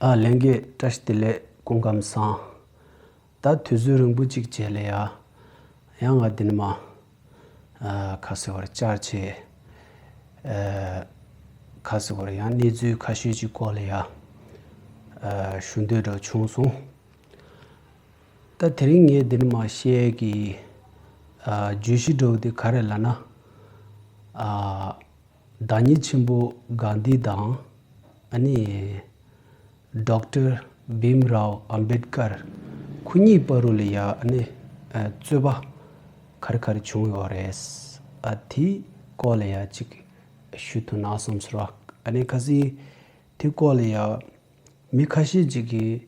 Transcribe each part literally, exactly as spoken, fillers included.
ཨ། ལྷན་རྒྱས་བཀྲ་ཤིས་བདེ་ལེགས། སྐུ་ཁམས་བཟང་། ད་དུས་ཚོད་རིང་པོ་ཅིག་རྗེས་ལ་ཡ། ཡང་ང་འདི་ནས་མར། ཨ། ཁ་གསལ་བར་བཅར་བྱས། ཨ། ཁ་གསལ་བར་ཡང་གནས་ཚུལ་ཁ་ཤས་ཅིག་སྐོར་ལ་ཡ། ཨ། ཞུ་འདོད་འདྲ་བྱུང་སོང་། ད་དེ་རིང་ངས་འདི་ནས་མར་བཤད་ཀྱི། ཨ། བརྗོད་གཞི་འདྲ་བོ་དེ་ག་རེ་ལབ་ན། ཨ། བདག་ཉིད་ཆེན་པོ་གྷན་དྷི་དང་། ཨ་ནི། ཌོག་ཊར་བྷིམ་རའོ་ཨམ་བེད་ཀར་ཁོ་གཉིས་བར་དུ་ལ་ཡ། ཨ་ནི། ཨ། རྩོད་པ་ག་རེ་ག་རེ་བྱུང་ཡོད་རེད། ཨ། དེའི་སྐོར་ལ་ཡ་ཅིག་ཞུ་ཐུབ་ན་བསམ་སོང་། ཨ་ནི་ཁ་སང་དེའི་སྐོར་ལ་ཡ་མི་ཁ་ཤས་ཅིག་གིས།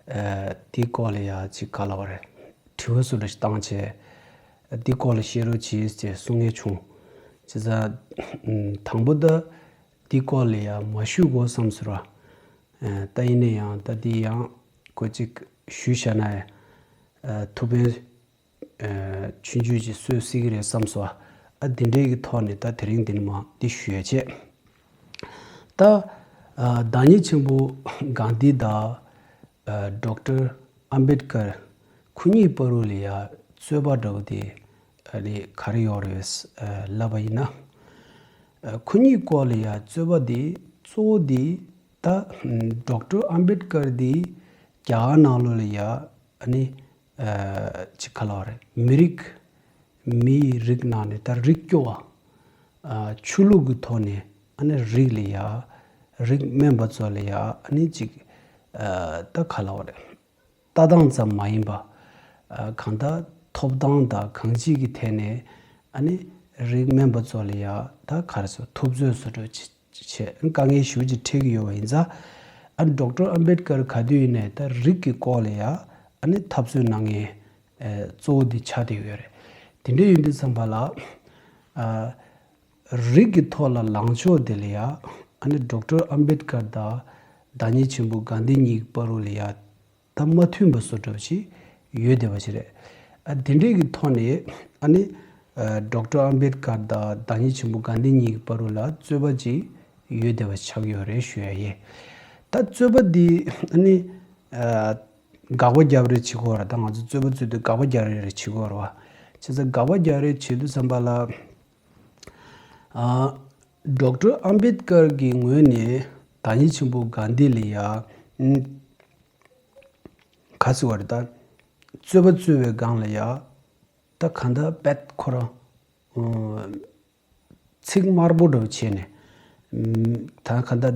ཨ། དེའི་སྐོར་ལ་ཡ་ཅིག་ག་རེ་ལབ་དགོས་རེད། དྲི་བ་སུ་འདྲ་ཞིག་བཏང་བྱས། དེའི་སྐོར་ལ་བཤད་རོགས་གྱིས་ཅེས་གསུང་མཁན་བྱུང་། བྱས་ཙང་། ཨ། དང་པོ་ད་དེའི་སྐོར་ལ་ཡ་མ་ཞུ་དགོས་བསམ་སོང་། ཨ། ད་ཡིན་ན་ཡང་ད་དེ་ཡང་ཁོ་ཅིག་ཞུས་བཞག་ན་ཡ། ཨ། ཐུགས་ཕན། ཨ། ཆུང་ཆུང་ཅིག་གསོས་སྲིད་ཀྱི་རེད་བསམ་སོང་། ཨ། དེ་འདྲའི་གི་ཐོག་ནས་ད་དེ་རིང་འདི་ནས་མར་འདི་ཞུ་ཡ་བྱས། ད། ཨ། བདག་ཉིད་ཆེན་པོ་གྷན་དྷི་དང་། ཨ། ཌོག་ཊར་ཨམ་བེད་ཀར་ཁོ་གཉིས་བར་དུ་ལ་ཡ་རྩོད་པ་འདྲ་བོ་དེ། ཨ་ནི་ག་རེ་ཡོད་རེད། ཨ། ལབ་པ་ཡིན་ན། ཨ། ཁོ་གཉིས་སྐོར་ལ་ཡ་རྩོད་པ་དེ་གཙོ་བོ་དེ་ད། ཨ། ཌོག་ཊར་ཨམ་བེད་ཀར་དེ་རྒྱ་གར་ནང་ལོགས་ལ་ཡ། ཨ་ནི། ཨ། ཅིག་ག་རེ་ལབ་དགོས་རེད། མི་རིགས། མིའི་རིགས་ནང་ནས་ད་རིགས་སྐྱོ་བ། ཨ། ཆོས་ལུགས་ཀྱི་ཐོག་ནས། ཨ་ནི་རིགས་ལ་ཡ། རིགས་དམན་པ་ཚོ་ལ་ཡ། ཨ་ནི་ཅིག་ཨ། ད་ག་རེ་ལབ་དགོས་རེད། ལྟ་སྟངས་ཙམ་མ་ཡིན་པ། ཨ། གང་ལྟར་ཐོབ་ཐང་དང་གང་ཅིའི་ཐད་ནས། ཨ་ནི་རིགས་དམན་པ་ཚོ་ལ་ཡ་ད་ག་རེ་ཟེར། ཐུབ་ཚོད་བཟོ་འདྲ་བྱེད། བྱེད། དཀའ་ངལ་ཞེ་པོ་ཅིག་འཕྲད་ཀྱི་ཡོད་པ་ཡིན་ཙང་། ཨ། ཌོག་ཊར་ཨམ་བེད་ཀར་ག་དུས་ཡིན་ནའི་ད་རིགས་ཀྱི་སྐོར་ལ་ཡ། ཨ་ནི་འཐབ་རྩོད་གནང་མཁན། ཨ། གཙོ་བོ་དེ་ཆགས་བསྡད་ཡོད་རེད། དེ་འདྲ་ཡིན་དུས་ཙམ་པ་ལ། ཨ། རིགས་ཀྱི་ཐོག་ལ་ལངས་ཕྱོགས་དེ་ལ་ཡ། ཨ་ནི་ཌོག་ཊར་ཨམ་བེད་ཀར་དང་བདག་ཉིད་ཆེན་པོ་གྷན་དྷི་གཉིས་ཀྱི་བར་དུ་ལ་ཡ། ད་མ་མཐུན་པ་བཟོ་འདྲ་ཅིག་ཡོད་བསྡད་པ་ཅིག་རེད། ཨ། དེ་འདྲའི་གི་ཐོག་ནས། ཨ་ནི། ཨ། ཌོག་ཊར་ཨམ་བེད་ཀར་དང་བདག་ཉིད་ཆེན་པོ་གྷན་དྷི་གཉིས་ཀྱི་བར་དུ་ལ་རྩོད་པ་ཅིག་ཡོད་བསྡད་པ་ཆགས་ཡོད་རེད་ཞུ་ཡ་ཡིན། ད་རྩོད་པ་འདི། ཨ་ནི། ཨ། དགག་པ་རྒྱག་རེས་བྱེད་དགོས་རེད། ད་ང་ཚོ་རྩོད་པ་རྩོད་དུས་དགག་པ་རྒྱག་རེས་རེ་བྱེད་དགོས་རེད་བ། བྱས་ཙང་དགག་པ་རྒྱག་རེས་བྱེད་དུས་ཙམ་པ་ལ། ཨ། ཌོག་ཊར་ཨམ་བེད་ཀར་གྱི་ངོས་ནས་བདག་ཉིད་ཆེན་པོ་གྷན་དྷི་ལ་ཡ། ཨ། ག་རེ་ཟེར་དགོས་རེད། ད་རྩོད་པ་རྩོད་པའི་སྒང་ལ་ཡ། ད་གང་ལྟར་དཔེ་ཁོ་རང་། ཨ། ཚིག་དམར་པོ་འདྲ་བོ་བྱས་ནས། ཨ། ད་གང་ལྟར་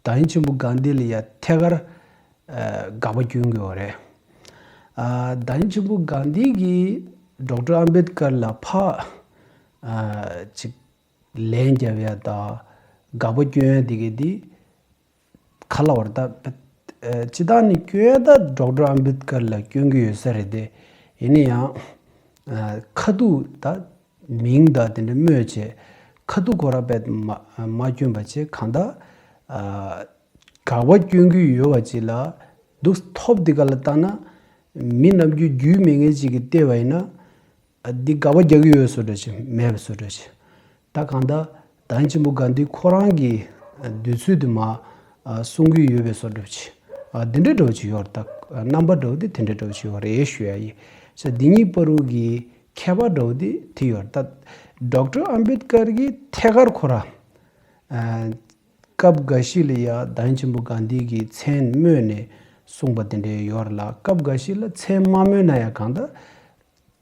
བདག་ཉིད་ཆེན་པོ་གྷན་དྷི་ལ་ཡ་ཐད་ཀར། ཨ། དགག་པ་སྐྱོན་གྱི་ཡོད་རེད། ཨ། བདག་ཉིད་ཆེན་པོ་གྷན་དྷི་གིས་ཌོག་ཊར་ཨམ་བེད་ཀར་ལ་ཕར། ཨ། ཅིག་ལན་རྒྱབ་ཡ་དང་དགག་པ་སྐྱོན་ཡ་དེ་གི་དེ། ག་རེ་ལབ་དགོས་རེད། ད། ཨ། སྤྱིར་བཏང་ནས་སྐྱོན་ཡ་ད་ཌོག་ཊར་ཨམ་བེད་ཀར་ལ་སྐྱོན་གྱི་ཡོད་ས་རེད་དེ། ཡིན་ན་ཡང་། ཨ། ཁ་ཐུག་ད་མིང་དང་དེ་འདྲ་སྨོས་བྱས། ཁ་ཐུག་ཁོ་རང་དཔེ་མ་མ་སྐྱོན་པ་བྱས། གང་ལྟར། ཨ། དགག་པ་སྐྱོན་གྱི་ཡོད་པ་ཅིག་ལ། འདུག་ཐོབ་འདི་ག་ལ་བལྟས་ན། མི་ནམ་རྒྱུན་རྒྱུས་མེད་མཁན་ཅིག་གིས་བལྟས་པ་ཡིན་ན། ཨ། འདི་དགག་པ་རྒྱག་གི་ཡོད་བཟོ་འདྲ་ཅིག་མེད་པ་བཟོ་འདྲ་ཅིག་ད་གང་ལྟར་བདག་ཉིད་ཆེན་པོ་གྷན་དྷི་ཁོ་རང་གི་དུས་ཚོད་དུ་མ། ཨ། གསུང་གི་ཡོད་པའི་བཟོ་འདྲ་ཅིག་ཨ། འདི་འདྲ་འདྲ་བོ་ཅིག་ཡོད་རེད། ད་རྣམ་པ་འདྲ་བོ་དེ་དེ་འདྲ་འདྲ་བོ་ཅིག་ཡོད་རེད་ཞུ་ཡ་ཡིན། ས་འདི་གཉིས་བར་དུ་གི་ཁྱད་པར་འདྲ་བོ་དེ་དེ་ཡོད་རེད། ད་ཌོག་ཊར་ཨམ་བེད་ཀར་གྱིས་ཐད་ཀར་ཁོ་རང་། ཨ། སྐབས་འགའ་ཞིག་ལ་ཡ་བདག་ཉིད་ཆེན་པོ་གྷན་དྷི་གི་མཚན་སྨོས་ནས་གསུངས་པ་དེ་འདྲ་ཡོད་རེད་ལ། སྐབས་འགའ་ཞིག་ལ་མཚན་མ་སྨོས་ན་ཡང་གང་ལྟར།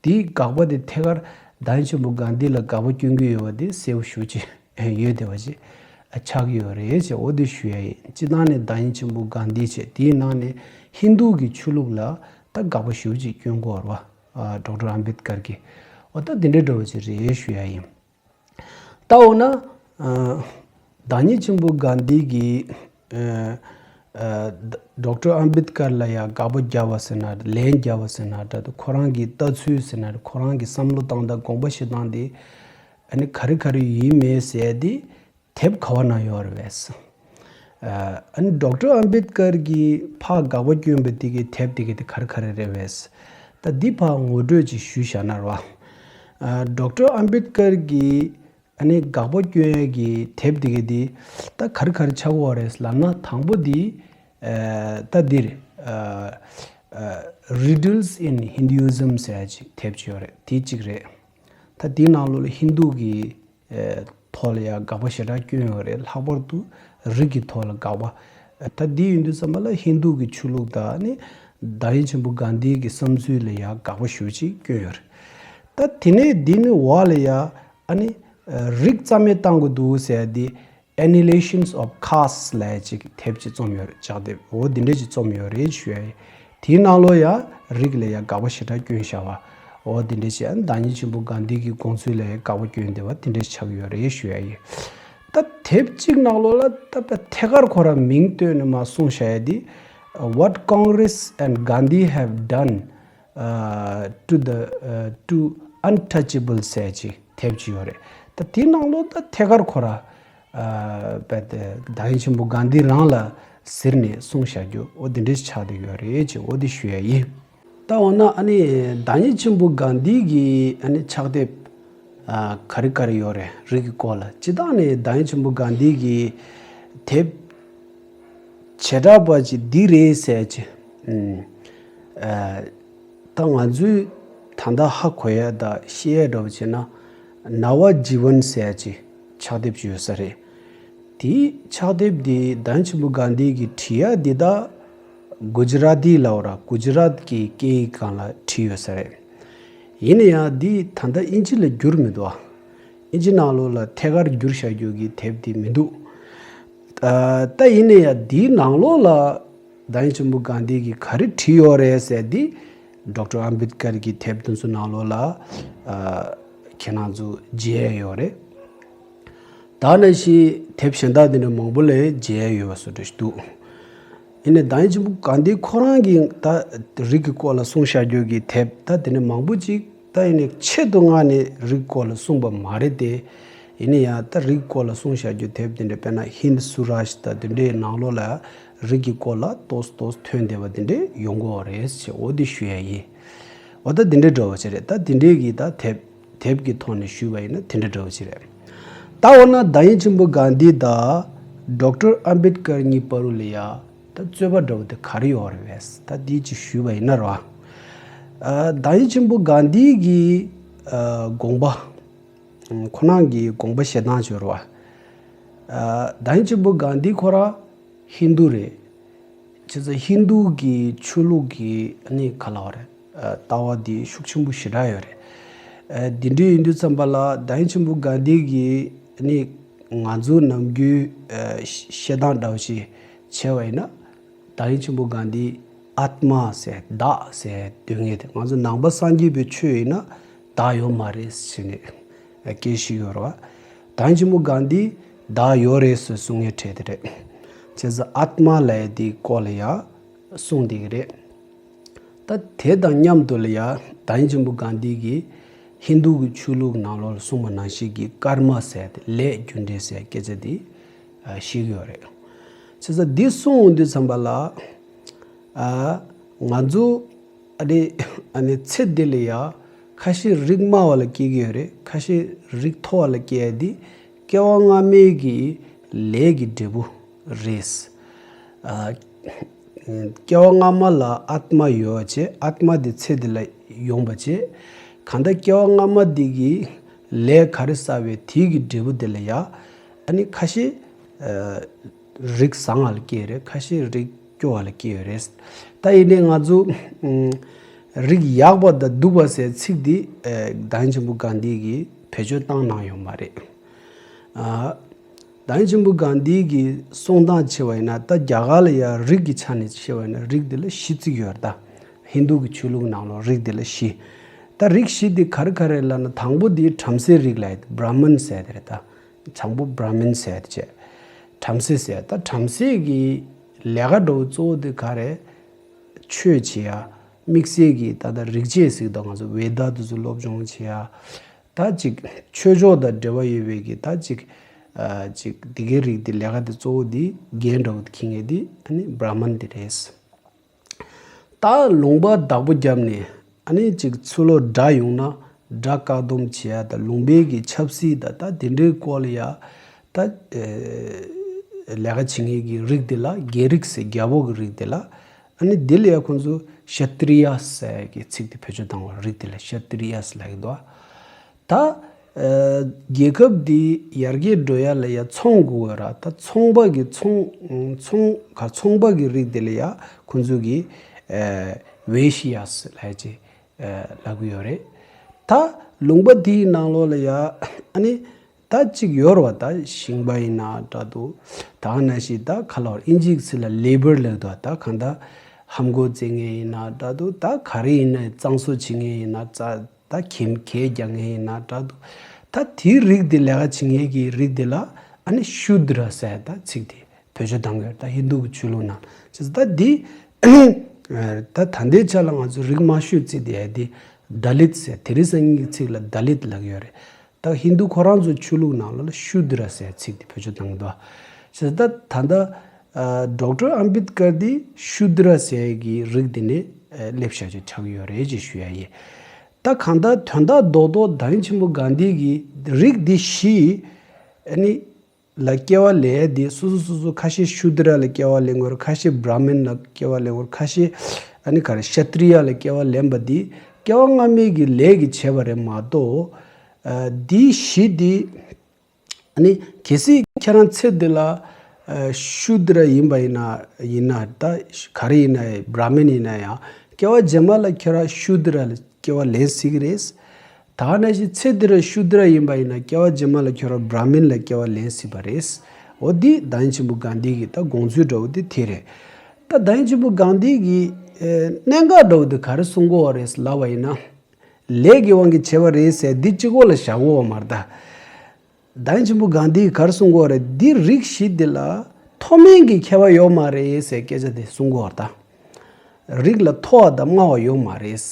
དེའི་དགག་པ་དེ་ཐད་ཀར་བདག་ཉིད་ཆེན་པོ་གྷན་དྷི་ལ་དགག་པ་སྐྱོན་གྱི་ཡོད་པ་དེ་གསལ་པོ་ཞེ་པོ་ཅིག་ཡོད་བསྡད་པ་ཅིག་ཆགས་ཀྱི་ཡོད་རེད་ཅེས་འོ་དེ་ཞུ་ཡ་ཡིན། སྤྱིར་བཏང་ནས་བདག་ཉིད་ཆེན་པོ་གྷན་དྷི་བྱས། དེའི་ནང་ནས་ཧིན་དུ་གི་ཆོས་ལུགས་ལ་ད་དགག་པ་ཞེ་པོ་ཅིག་སྐྱོན་གྱི་ཡོད་རེད་བ། ཌོག་ཊར་ཨམ་བེད་ཀར་གྱིས། འོ་ད་དེ་འདྲ་འདྲ་བོ་ཅིག་རེད་ཞུ་ཡ་ཡིན། ད་འོ་ན། ཨ། བདག་ཉིད་ཆེན་པོ་གྷན་དྷི་གིས། ཨ། ཨ། ཌོག་ཊར་ཨམ་བེད་ཀར་ལ་ཡ་དགག་པ་རྒྱབ་པ་ཟེར་ན། ལན་རྒྱབ་པ་ཟེར་ན་འདྲ་འདུག་ཁོ་རང་གི་ལྟ་ཚུལ་ཟེར་ན། ཁོ་རང་གི་བསམ་བློ་བཏང་སྟངས། དགོངས་པ་བཞེས་སྟངས་དེ་ཨ་ནི་ག་རེ་ག་རེ་ཡིན་མེད་ཟེར་དེ་དེབ་ག་བ་ན་ཡོད་རེད་པས། ཨ། ཨ་ནི་ཌོག་ཊར་ཨམ་བེད་ཀར་གྱིས་ཕར་དགག་པ་སྐྱོན་པ་དེ་གི་དེབ་དེ་གི་དེ་ག་རེ་ག་རེ་རེད་པས། ད་འདི་ཕར་ངོ་སྤྲོད་ཅིག་ཞུས་བཞག་ན་རེད་བ། ཨ། ཌོག་ཊར་ཨམ་བེད་ཀར་གྱིས་ཨ་ནི་དགག་པ་སྐྱོན་ཡས་ཀྱི་དེབ་དེ་གི་དེ་ད་ག་རེ་ག་རེ་ཆགས་ཀྱི་ཡོད་རེད་ལབ་ན། དང་པོ་དེ་ ཨ་ད་འདིར་ཨ་ཨ་Riddles in Hinduism ཟེར་ཡ་ཅིག་དེབ་ཅིག་ཡོད་རེད། དེ་གཅིག་རེད། ད་དེའི་ནང་ལོགས་ལ་ཧིན་དུ་གི་ཨ་ཐོག་ལ་ཡ་དགག་པ་ཞེ་དྲག་བསྐྱོན་ཡོད་རེད། ལྷག་པར་དུ་རིགས་ཀྱི་ཐོག་ལ་དགག་པ། ད་འདི་ཡིན་དུས་ཙམ་པ་ལ་ཧིན་དུ་གི་ཆོས་ལུགས་དང་ནི་བདག་ཉིད་ཆེན་པོ་གྷན་དྷི་གི་བསམ་ཚུལ་ལ་ཡ་དགག་པ་ཞེ་པོ་ཅིག་བསྐྱོན་ཡོད་རེད། ད་དེ་ནས་འདི་ནི་འོག་ལ་ཡ་ཨ་ནི་ཨ་རིགས་རྩ་མེད་བཏང་དགོས་འདུག་ཟེར་ཡ་འདི། Annihilations of Caste ལབ་ཅིག་དེབ་ཅིག་རྩོམ་ཡོད་རེད། ལྕགས་དེབ་འོ་འདི་འདྲས་ཅིག་རྩོམ་ཡོད་རེད་ཞུ་ཡ་ཡིན། དེའི་ནང་ལོགས་ཡ་རིགས་ལ་ཡ་དགག་པ་ཞེ་དྲག་བསྐྱོན་བཞག་པ། འོ་འདི་འདྲས་ཅིག་ཨ་ནི་བདག་ཉིད་ཆེན་པོ་གྷན་དྷི་གི་དགོངས་ཚུལ་ལ་ཡ་དགག་པ་བསྐྱོན་བསྡད་པ་འདི་འདྲས་ཆགས་ཀྱི་ཡོད་རེད་ཞུ་ཡ་ཡིན། ད་དེབ་ཅིག་ནང་ལོགས་ལ་ད་ཐད་ཀར་ཁོ་རང་མིང་བཏོན་ནས་མར་གསུངས་བཞག་ཡ་འདི། What Congress and Gandhi have done uh, to the uh, to untouchable ཟེར་ཅིག་དེབ་ཅིག་ཡོད་རེད། ད་དེའི་ནང་ལོགས་ད་ཐད་ཀར་ཁོ་ར་ཨ་བད་དེ་བདག་ཉིད་ཆེན་པོ་གྷན་དྷི་རང་ལ་ཟེར་ནས་གསུངས་བཞག་རྒྱུ་འོ་འདི་འདྲས་ཆགས་བསྡད་ཡོད་རེད་ཅེས་འོ་འདི་ཞུ་ཡ་ཡིན། ད་འོ་ན་ཨ་ནི་བདག་ཉིད་ཆེན་པོ་གྷན་དྷི་གི་ཨ་ནི་ཕྱག་དེབ་ཨ་ག་རེ་ག་རེ་ཡོད་རེད། རིགས་ཀྱི་སྐོར་ལ་སྤྱིར་བཏང་ནས་བདག་ཉིད་ཆེན་པོ་གྷན་དྷི་གི་དེབ་བྱེ་བྲག་པ་ཅིག་འདི་རེད་ཟེར་ཅིག་ཨ་ད་ང་ཚོས་ད་ལྟ་ཧ་གོ་ཡ་དང་ཤེས་ཡ་འདྲ་བོ་བྱས་ན་ནཱ་ཝ་ཇི་ཝན་ཟེར་ཅིག་ཕྱག་དེབ་ཅིག་ཡོད་ས་རེད། དེའི་ཕྱག་དེབ་འདི་བདག་ཉིད་ཆེན་པོ་གྷན་དྷི་གིས་བྲིས་ཡ་འདི་ད་གུ་ཇི་ར་ཏི་ལབ་ར་གུ་ཇི་རཱཏ་གི་སྐད་ཡིག་སྒང་ལ་བྲིས་ཡོད་ས་རེད། ཡིན་ན་ཡང་འདི་ད་ལྟ་དབྱིན་ཇི་ལ་བསྒྱུར་མི་འདུག་ཨ། དབྱིན་ཇི་ནང་ལོགས་ལ་ཐད་ཀར་བསྒྱུར་བཞག་རྒྱུ་གི་དེབ་དེ་མི་འདུག་ཨ་ད་ཡིན་ན་ཡང་འདིའི་ནང་ལོགས་ལ་བདག་ཉིད་ཆེན་པོ་གྷན་དྷི་གིས་ག་རེ་བྲིས་ཡོད་རེད་ཟེར་འདི་ཌོག་ཊར་ཨམ་བེད་ཀར་གྱི་དེབ་དེ་ཚོ་ནང་ལོགས་ལ་ཨ་ཁྱེད་རང་ཚོ་མཇལ་ཡ་ཡོད་རེད། ད་ནང་བཞིན་དེབ་གཞན་དག་དེ་འདྲ་མང་པོ་ལ་མཇལ་ཡ་ཡོད་པ་བཟོ་འདྲ་ཞིག་འདུག་ཡིན་ནའི་བདག་ཉིད་ཆེན་པོ་གྷན་དྷི་ཁོ་རང་གིས་ད་རིགས་ཀྱི་སྐོར་ལ་གསུངས་བཞག་རྒྱུ་གི་དེབ་ད་དེ་ནས་མང་པོ་ཅིག་ད་ཡིན་ནའི་ཆེད་དུ་མངགས་ནས་རིགས་སྐོར་ལ་གསུངས་པ་མ་རེད་དེ། ཡིན་ནའི་ཡང་ད་རིགས་སྐོར་ལ་གསུངས་བཞག་རྒྱུ་དེབ་དེ་འདྲ་དཔེར་ན་ཧིན་དྷི་སུ་རཱཇ་ད་དེ་འདྲའི་ནང་ལོགས་ལ་རིགས་ཀྱི་སྐོར་ལ་ཏོག་ཙམ་ཏོག་ཙམ་ཐོན་བསྡད་པ་དེ་འདྲ་ཡོང་གི་ཡོད་རེད་ཅེས་འོ་དེ་ཞུ་ཡ་ཡིན། འོ་ད་དེ་འདྲ་འདྲ་བོ་ཅིག་རེད། ད་དེ་འདྲའི་གི་ད་དེབ་དེབ་ཀྱི་ཐོག་ནས་ཞུས་པ་ཡིན་ན་དེ་འདྲ་འདྲ་བོ་ཅིག་རེད། ད་འོ་ན་བདག་ཉིད་ཆེན་པོ་གྷན་དྷི་དང་ཌོག་ཊར་ཨམ་བེད་ཀར་གཉིས་བར་དུ་ལ་ཡ་ད་རྩོད་པ་འདྲ་བོ་དེ་ག་རེ་ཡོད་རེད་པས། ད་འདི་ཅིག་ཞུས་པ་ཡིན་ན་ར། ཨ་བདག་ཉིད་ཆེན་པོ་གྷན་དྷི་གི་ཨ་དགོངས་པ། ཁོ་རང་གི་དགོངས་པ་བཞེས་སྟངས་ཅིག་ཡོད་རེད་པ། ཨ་བདག་ཉིད་ཆེན་པོ་གྷན་དྷི་ཁོ་རང་ཧིན་དུ་རེད། བྱས་ཙང་ཧིན་དུ་གི་ཆོས་ལུགས་ཀྱི་ཨ་ནི་ག་ལབ་རེད། ཨ་ལྟ་བ་འདི་ཤུགས་ཆེན་པོ་ཞེ་དྲག་ཡོད་རེད། ཨ་འདི་འདྲ་ཡིན་དུས་ཙམ་པ་ལ་བདག་ཉིད་ཆེན་པོ་གྷན་དྷི་གིས་ཨ་ནི་ང་ཚོ་ནམ་རྒྱུན་ཨ་བཤད་སྟངས་འདྲ་བོ་ཞིག་བྱས་པ་ཡིན་ན། བདག་ཉིད་ཆེན་པོ་གྷན་དྷི་ཨཱཏྨ་ཟེར་བདག་ཟེར་འདོད་མཁན་དེ་ང་ཚོ་ནང་པ་སངས་རྒྱས་པའི་ཆོས་ཡིན་ན་བདག་ཡོད་མ་རེད་ཟེར་ནས་སྐད་ཤིག་ཡོད་རེད་པ། བདག་ཉིད་ཆེན་པོ་གྷན་དྷི་བདག་ཡོད་རེད་ཟེར་གསུང་མཁན་གྲས་དེ་རེད། བྱས་ཙང་ཨཱཏྨ་ལབ་ཡ་དེའི་སྐོར་ལ་ཡ་གསུངས་བསྡད་ཀྱི་རེད། ད་དེ་དང་མཉམ་དུ་ལ་ཡ་བདག་ཉིད་ཆེན་པོ་གྷན་དྷི་གིས་ཧིན་དུ་གི་ཆོས་ལུགས་ནང་ལོགས་ལ་གསུངས་པ་ནང་བཞིན་གྱི་ཀརྨ་ཟེར་ཏེ་ལས་རྒྱུ་འབྲས་ཟེར་སྐད་ཆ་འདི་ཨ་བཤད་ཀྱི་ཡོད་རེད། བྱས་ཙང་འདི་གསུངས་ཡོང་དུས་ཙམ་པ་ལ་ཨ་ང་ཚོ་ཨ་ནི་ཨ་ནི་ཚེ་འདི་ལ་ཡ་ཁ་ཤས་རིགས་དམའ་བ་ལ་སྐྱེ་གི་ཡོད་རེད། ཁ་ཤས་རིགས་མཐོ་བ་ལ་སྐྱེ་ཡ་འདི་སྐྱེ་བ་སྔ་མའི་གི་ལས་ཀྱི་འབྲས་བུ་རེད། ཨ་སྐྱེ་བ་སྔ་མ་ལ་ཨཱཏྨ་ཡོད་བྱས། ཨཱཏྨ་དེ་ཚེ་འདི་ལ་ཡོང་བ་བྱས། གང་ལྟར་སྐྱེ་བ་སྔ་མ་འདི་གི་ལས་ག་རེ་བསགས་པའི་དེའི་གི་འབྲས་བུ་དེ་ལ་ཡ་ཨ་ནི་ཁ་ཤས་ཨ་རིགས་བཟང་བ་ལ་སྐྱེ་རེད། ཁ་ཤས་རིགས་སྐྱོ་བ་ལ་སྐྱེ་ཡོད་རེད། ད་ཡིན་ནའི་ང་ཚོ་ཨ་རིགས་ཡག་པ་དང་སྡུག་པ་ཟེར་ཚིག་འདི་ཨ་བདག་ཉིད་ཆེན་པོ་གྷན་དྷི་གིས་བེད་སྤྱོད་བཏང་གནང་ཡོད་མ་རེད། ཨ་བདག་ཉིད་ཆེན་པོ་གྷན་དྷི་གི་གསུང་སྟངས་བྱས་པ་ཡིན་ན། ད་རྒྱ་གར་ལ་ཡ་རིགས་ཀྱི་ཆ་ནས་བཤད་པ་ཡིན་ན་རིགས་འདི་ལ་བཞི་བརྩི་གི་ཡོད་རེད། ད་ཧིན་དུ་གི་ཆོས་ལུགས་ནང་ལོགས་རིགས་འདི་ལ་བཞི། ད་རིགས་བཞི་འདི་ག་རེ་ག་རེ་ལབ་ན། དང་པོ་འདི་བྲམ་ཟེའི་རིགས་ལབ་ཡ་དེ་བྲ་མན་ཟེར་ཡ་དེ་རེད། ད་དང་པོ་བྲ་མན་ཟེར་ཡ་དེ་བྱས། བྲམ་ཟེ་ཟེར་ཡ་ད་བྲམ་ཟེ་གི་ལས་ཀ་འདྲ་བོ་གཙོ་བོ་འདི་ག་རེ། ཆོས་བྱེད་ཡ། དམིགས་བསལ་གྱི་ད་ལྟ་རིག་བྱེད་ཟེར་གི་འདུག་ང་ཚོ་ཝེ་ད་དེ་ཚོ་སློབ་སྦྱོང་བྱེད་ཡ། ད་ཅིག་ཆོས་ཕྱོགས་དང་འབྲེལ་བ་ཡོད་པའི་གི་ད་ཅིག་ཨ་ཅིག་དེ་གའི་རིགས་དེ་ལས་ཀ་དེ་གཙོ་བོ་དེ་རྒན་འདྲ་བོ་དེ་འཁྱེར་མཁན་དེ་ཨ་ནི་བྲ་མན་དེ་རེད། ད་ལུང་པ་བདག་པོ་བརྒྱབ་ནས་ཨ་ནི་ཅིག་ཚུར་ལོག་དགྲ་ཡོང་ན་དགྲ་བཀག་སྡོམ་བྱེད་ཡ་དང་ལུང་པའི་གི་ཆབ་སྲིད་དང་ད་དེ་འདྲའི་སྐོར་ལ་ཡ་ད་ཨེ་ ལས་ཀ་བྱེད་མཁན་གྱི་རིགས་དེ་ལ་རྒྱལ་རིགས་ཟེར། རྒྱལ་པོ་གི་རིགས་དེ་ལ། ཨ་ནི་དེ་ལ་ཡ་ཁོང་ཚོ་ཤ་ཏྲི་ཡ་ཟེར་གྱི་ཚིག་དེ་བེད་སྤྱོད་བཏང་བ། རིགས་དེ་ལ་ཤ་ཏྲི་ཡ་ཟེར་ལབ་ཀྱི་འདུག་ད། ཨ། རྒྱལ་ཁབ་འདི་ཡར་རྒྱས་འགྲོ་ཡ་ལ་ཡ་ཚོང་དགོས་ར། ད་ཚོང་པ་གི་ཚོང་ཚོང་ག་ཚོང་པ་གི་རིགས་དེ་ལ་ཡ་ཁོང་ཚོ་གི་ཨ་ཝེ་ཤི་ཡ་ཟེར་ལབ་ཅིག་ཨ་ལབ་གི་ཡོད་རེད། ད་ལུང་པ་དེའི་ནང་ལོགས་ལ་ཡ་ཨ་ནི་ད་གཅིག་ཡོད་རེད་བ། ད་ཞིང་པ་ཡིན་ན་འདྲ་འདུག་ད་ག་ནང་བཞིན་ད་ག་ལབ་དགོས་རེད། ཨིན་ཇིའི་ཚིག་ལ་ལེ་བར་ལབ་འདུག་ད་གང་ལྟར་ལྷམ་གོག་བཙིར་མཁན་ཡིན་ན་འདྲ་འདུག་ད་ག་རེ་ཡིན་ན། གཙང་བཟོ་བྱེད་མཁན་ཡིན་ན། རྩྭ་ད་གྱེན་གྱེན་རྒྱག་མཁན་ཡིན་ན་འདྲ་འདུག་ད་དེའི་རིགས་དེ། ལས་ཀ་བྱེད་མཁན་གྱི་རིགས་དེ་ལ་ཨ་ནི་ཤུ་དྲ་ཟེར་ད་ཚིག་དེ་བེད་སྤྱོད་བཏང་གི་ཡོད། ད་ཧིན་དུ་གི་ཆོས་ལུགས་ནང་བྱས་ཙང་ད་འདི་ད་ད་ལྟའི་ཆ་ལ་ང་ཚོ་རིགས་དམའ་ཤོས་བརྩི་དེ་ཡ་དེ་ད་ལིད་ཟེར། དེ་རིང་སང་ཉིན་གྱི་ཚིག་ལ་ད་ལིད་ལབ་ཀྱི་ཡོད་རེད། ད་ཧིན་དུ་ཁོ་རང་ཚོ་ཆོས་ལུགས་ནང་ལོགས་ལ་ཤུ་དྲ་ཟེར་ཚིག་དེ་བེད་སྤྱོད་བཏང་གི་འདུག་བྱས་ཙང་ད་ད་ལྟ་ཨ་ཌོག་ཊར་ཨམ་བེད་ཀར་འདི་ཤུ་དྲ་ཟེར་གྱི་རིགས་དེ་ནས་ཨ་སླེབས་བཞག་ཅིག་ཆགས་ཀྱི་ཡོད་རེད་ཅེས་ཞུ་ཡ་ཡིན། ད་གང་ལྟར་དོན་དག་རྡོག་རྡོག་དཱ་བིན་ཆི་པོ་གྷན་དྷི་གིས་རིགས་འདི་བཞི་ཨ་ནི་ལ་སྐྱེ་བ་ལེན་ཡ་དེ། སོ་སོ་སོ་སོ་ཁ་ཤས་ཤུ་དྲ་ལ་སྐྱེ་བ་ལེན་གྱི་ཡོད་རེད། ཁ་ཤས་བྷྲ་མིན་ལ་སྐྱེ་བ་ལེན་གྱི་ཡོད་རེད། ཁ་ཤས་ཨ་ནི་ག་རེ་ཤ་ཏྲི་ཡ་ལ་སྐྱེ་བ་ལེན་པ་འདི་སྐྱེ་བ་སྔ་མའི་གི་ལས་ཀྱིས་བྱས་པ་རེད་མ་གཏོགས། ཨ་འདི་བཞི་འདི་ཨ་ནི་གལ་སྲིད་ཁྱེད་རང་ཚེ་འདི་ལ་ཨ་ཤུ་དྲ་ཡིན་པ་ཡིན་ན་ཡིན་ན། ད་ག་རེ་ཡིན་ན་ཡང་། བྷྲ་མིན་ཡིན་ན་ཡང་སྐྱེ་བ་རྗེས་མ་ལ་ཁྱེད་རང་ཤུ་དྲ་ལ་སྐྱེ་བ་ལེན་སྲིད་ཀྱི་རེད། ད་ག་ནང་བཞིན་ཚེ་འདི་ལ་ཤུ་དྲ་ཡིན་པ་ཡིན་ན་སྐྱེ་བ་རྗེས་མ་ལ་ཁྱོད་རང་བྷྲ་མིན་ལ་སྐྱེ་བ་ལེན་སྲིད་པ་རེད། འོ་འདི་དཱ་བིན་ཆི་པོ་གྷན་དྷི་གི་ད་དགོངས་ཚུལ་འདྲ་བོ་འདི་དེ་རེད། ད་དཱ་བིན་ཆི་པོ་གྷན་དྷི་གི་ཨེ་གནད་འགག་འདྲ་བོ་འདི་ག་རེ་གསུང་གི་ཡོད་རེད་ལབ་པ་ཡིན་ན། ལས་ཀྱི་དབང་གིས་བྱས་པ་རེད་ཟེར་འདི་གཅིག་པོ་ལ་བཞག་གི་ཡོད་མ་རེད་ད། དཱ་བིན་ཆི་པོ་གྷན་དྷི་གིས་ག་རེ་གསུང་གི་ཡོད་རེད། འདི་རིགས་བཞི་འདི་ལ་མཐོ་དམན་གྱི་ཁྱད་པར་ཡོད་མ་རེད་ཟེར་སྐད་ཆ་དེ་གསུང་གི་ཡོད་རེད་ད། རིགས་ལ་མཐོ་བ་དང་དམའ་བ་ཡོད་མ་རེད།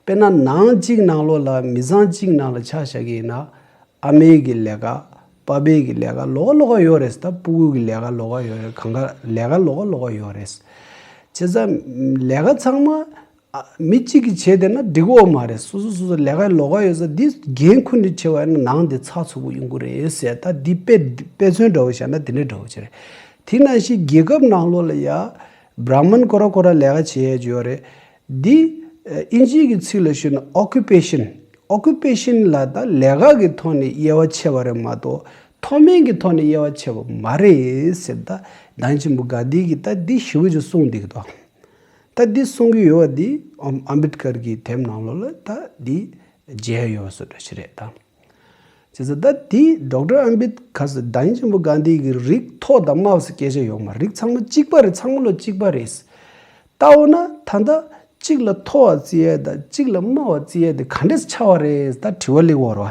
དཔེར་ན་ནང་གཅིག་ནང་ལོགས་ལ་མི་ཚང་གཅིག་ནང་ལ་ཆ་བཞག་གི་ཡིན་ན། ཨ་མའི་གི་ལས་ཀ། པ་ཕའི་གི་ལས་ཀ་ལོགས་ཀ་ལོགས་ཀ་ཡོད་རེད། ད་སྤུ་གུ་གི་ལས་ཀ་ལོགས་ཀ་ཡོད་རེད། གང་ག་ལས་ཀ་ལོགས་ཀ་ལོགས་ཀ་ཡོད་རེད། བྱས་ཙང་ལས་ཀ་ཚང་མ་ཨ་མི་གཅིག་གིས་བྱས་བསྡད་ན་འགྲིག་གི་ཡོད་མ་རེད། སོ་སོ་སོ་སོ་ལས་ཀ་ལོགས་ཀ་ཡོད་ཙང་འདི་འགན་ཁུར་ནས་བྱས་པ་ཡིན་ན་ནང་དེ་ཚགས་ཚུད་པོ་ཡོང་གི་རེད་ཟེར། ད་འདི་དཔེ་དཔེ་མཚོན་འདྲ་བོ་བཞག་ན་དེ་འདྲ་འདྲ་བོ་ཅིག་རེད། དེ་ནང་བཞིན་རྒྱལ་ཁབ་ནང་ལོགས་ལ་ཡ་བྷྲ་མིན་ཁོ་ར་ཁོ་ར་ལས་ཀ་བྱེད་ཡས་ཅིག་ཡོད་རེད། འདི་ཨ་ཨིན་ཇིའི་གི་ཚིག་ལ་ཞུས་ན་ཨོ་ཀུ་པེ་ཤན། ཨོ་ཀུ་པེ་ཤན་ལ་ད་ལས་ཀ་གི་ཐོག་ནས་དབྱེ་བ་ཕྱེ་བ་རེད་མ་གཏོགས་མཐོ་དམན་གྱི་ཐོག་ནས་དབྱེ་བ་ཕྱེ་བ་མ་རེད་ཟེར། ད་དཱ་བིན་ཆི་པོ་གྷན་དྷི་གིས་ད་འདི་ཞེ་པོ་ཅིག་གསུངས་བསྡད་ཀྱི་འདུག་ད་འདི་གསུང་གི་ཡོད་པ་འདི་ཨམ་ཨམ་བེད་ཀར་གྱི་དེབ་ནང་ལོགས་ལ་ད་འདི་མཇལ་ཡོད་པ་བཟོ་འདྲ་ཞིག་རེད་ད། བྱས་ཙང་ད་འདི་ཌོག་ཊར་ཨམ་བེད་ཀར་ཟེར། དཱ་བིན་ཆི་པོ་གྷན་དྷི་གི་རིགས་མཐོ་དང་དམའ་བ་ཟེར་སྐད་ཆ་ཡོད་མ་རེད། རིགས་ཚང་མ་གཅིག་པ་རེད། ཚང་མ་ལོ་གཅིག་པ་རེད། ད་འོ་ན་ད་ལྟ་གཅིག་ལ་མཐོ་བ་བརྩི་ཡས་དང་གཅིག་ལ་དམའ་བ་བརྩི་ཡས་དེ་ག་འདྲས་ཆགས་པ་རེད། ད་དྲི་བ་སླེབས་ཀྱི་ཡོད་རེད་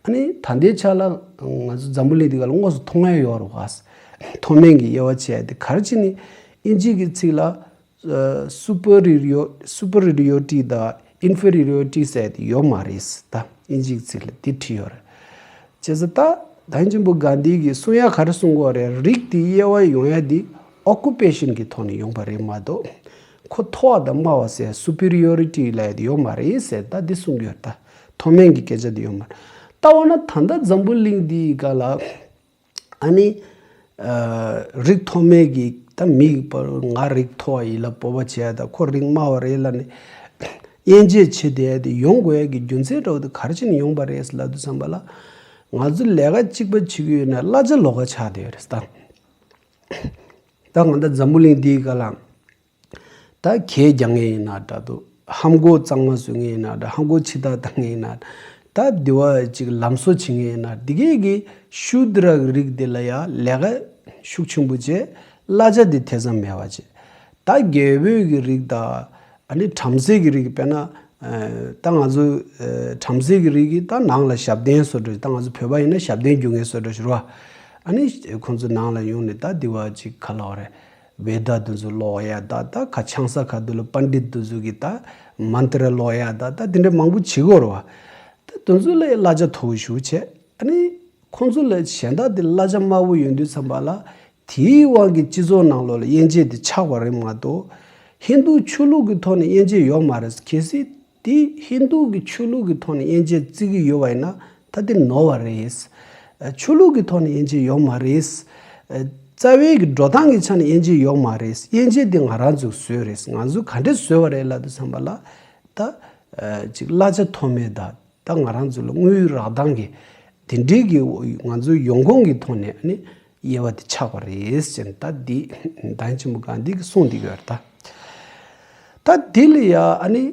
བ། ཨ་ནི་ད་ལྟའི་ཆ་ལ་ང་ཚོ་འཛམ་བུ་གླིང་འདི་ག་ལ་དངོས་སུ་མཐོང་ཡས་ཡོད་རེད་བ། མཐོ་དམན་གྱི་དབྱེ་བ་ཕྱེ་ཡས་དེ་ག་རེ་བྱས་ནས་ཨིན་ཇི་གི་ཚིག་ལ་ཨ་སུ་པེ་རི་ཡོ་སུ་པེ་རི་ཡོ་རི་ཊི་དང་ཨིན་ཕེ་རི་ཡོ་རི་ཊི་ཟེར་དེ་ཡོད་མ་རེད། ད་ཨིན་ཇིའི་ཚིག་ལ་དེ་བྲིས་ཡོད་རེད། བྱས་ཙང་ད་དཱ་བིན་ཆི་པོ་གྷན་དྷི་གིས་གསུང་ཡ་ག་རེ་གསུང་གི་ཡོད་རེད། རིགས་དེ་དབྱེ་བ་ཡོང་ཡ་དེ་ཨོ་ཀུ་པེ་ཤན་གྱི་ཐོག་ནས་ཡོང་པ་རེད་མ་གཏོགས་ཁོ་མཐོ་བ་དང་དམའ་བ་ཟེར་སུ་པེ་རི་ཡོ་རི་ཊི་ལབ་ཡ་དེ་ཡོད་མ་རེད་ཟེར། ད་འདི་གསུང་གི་ཡོད་རེད། ད་མཐོ་དམན་གྱི་སྐད་ཆ་དེ་ཡོད་མ་རེད། ད་འོ་ན་ད་ལྟ་འཛམ་བུ་གླིང་འདིའི་སྒང་ལ་ཨ་ནི་ཨ་རིགས་མཐོ་དམན་གྱི་ད་མི་ང་རིགས་མཐོ་བ་ཡིན་ལབ་སྤོབས་པ་བྱེད་ཡ་དང་ཁོ་རིགས་དམའ་བ་རེད་ལབ་ནས་དབྱེ་འབྱེད་བྱེད་བསྡད་ཡ་དེ་ཡོང་དགོས་ཡ་གི་རྒྱུ་མཚན་འདྲ་བོ་དེ་ག་རེ་བྱས་ནས་ཡོང་པ་རེད་ལབ་དུས་ཙམ་པ་ལ། ང་ཚོ་ལས་ཀ་གཅིག་པ་བྱེད་ཀྱི་ཡོད་ན་གླ་ཆ་ལོགས་ཀ་ཆགས་བསྡད་ཡོད་རེད་ད། ད་ང་ད་འཛམ་བུ་གླིང་འདིའི་སྒང་ལ་ད་གྱེན་རྒྱག་མཁན་ཡིན་ན་འདྲ་འདུག་ལྷམ་གོག་གཙང་མ་བཟོ་མཁན་ཡིན་ན་འདྲ། ལྷམ་གོག་ཕྱི་ཐག་བཏང་མཁན་ཡིན་ན་འདྲ། ད་འདི་བ་ཅིག་ལམ་བཟོ་བྱེད་མཁན་ཡིན་ན་འདི་གས་ཀྱི་ཤུ་དྲ་གི་རིགས་འདི་ལ་ཡ་ལས་ཀ་ཤུགས་ཆེན་པོ་བྱས། གླ་ཆ་འདི་དེ་ཙམ་མེད་པ་བྱས། ད་རྒྱལ་པོའི་གི་རིགས་དང་ཨ་ནི་བྲམ་ཟེ་གི་རིགས་དཔེར་ན་ཨ་ད་ང་ཚོ་ཨ་བྲམ་ཟེ་གི་རིགས་ཀྱི་ད་ནང་ལ་ཞབས་བརྟན་བཟོ་འདྲ། ད་ང་ཚོ་བོད་པ་ཡིན་ན་ཞབས་བརྟན་རྒྱུག་མཁན་བཟོ་འདྲ་ཞིག་རེད་བ། ཨ་ནི་ཁོང་ཚོ་ནང་ལ་ཡོང་ནས་ད་འདི་བ་ཅིག་ག་ལབ་རེད། བེ་ད་དེ་ཚོ་ཀློག་ཡ་ད། ད་ག་ཆང་ས་ག་དུ་ལ་པཎྜི་ཏ་དེ་ཚོ་གི་ད་མནྟྲ་ཀློག་ཡ་ད། ད་དེ་འདྲ་མང་པོ་བྱེད་ཀྱི་ཡོད་རེད་བ། ད་དེ་ཚོ་ལ་གླ་ཆ་མཐོ་པོ་ཞེ་པོ་བྱས། ཨ་ནི་ཁོང་ཚོ་ལ་གཞན་དག་དེ་གླ་ཆ་དམའ་པོ་ཡོང་དུས་ཙམ་པ་ལ་དེའི་དབང་གིས་སྤྱི་ཚོགས་ནང་ལོགས་ལ་དབྱེ་འབྱེད་དེ་ཆགས་པ་རེད་མ་གཏོགས། ཧིན་དུ་ཆོས་ལུགས་ཀྱི་ཐོག་ནས་དབྱེ་འབྱེད་ཡོད་མ་རེད། གལ་སྲིད་དེ་ཧིན་དུ་གི་ཆོས་ལུགས་ཀྱི་ཐོག་ནས་དབྱེ་འབྱེད་བརྩི་གི་ཡོད་པ་ཡིན་ན་ད་དེ་ནོར་བ་རེད། ཨ་ཆོས་ལུགས་ཀྱི་ཐོག་ནས་དབྱེ་འབྱེད་ཡོད་མ་རེད། ཨ་ རྩ་བའི་གི་འགྲོ་སྟངས་ཀྱི་ཆ་ནས་དབྱེ་འབྱེད་ཡོག་མ་རེད། དབྱེ་འབྱེད་དེ་ང་རང་ཚོས་བཟོས་རེད། ང་ཚོས་ག་འདྲས་བཟོས་པ་རེད་ལབ་དུས་ཙམ་པ་ལ། ད་ཨ་ཅིག་གླ་ཆ་མཐོ་དམན་དང་། ད་ང་རང་ཚོ་ལ་དངུལ་རག་སྟངས་ཀྱི་དེ་འདྲའི་གི་ང་ཚོའི་ཡོང་ཁུངས་ཀྱི་ཐོག་ནས་ཨ་ནི་དབྱེ་བ་དེ་ཆགས་པ་རེད་ཟེར་ནས། ད་འདི་བདག་ཉིད་ཆེན་པོ་གྷན་དྷི་གིས་གསུངས་བསྡད་ཀྱི་ཡོད་རེད་ད། ད་འདི་ལ་ཡ་ཨ་ནི་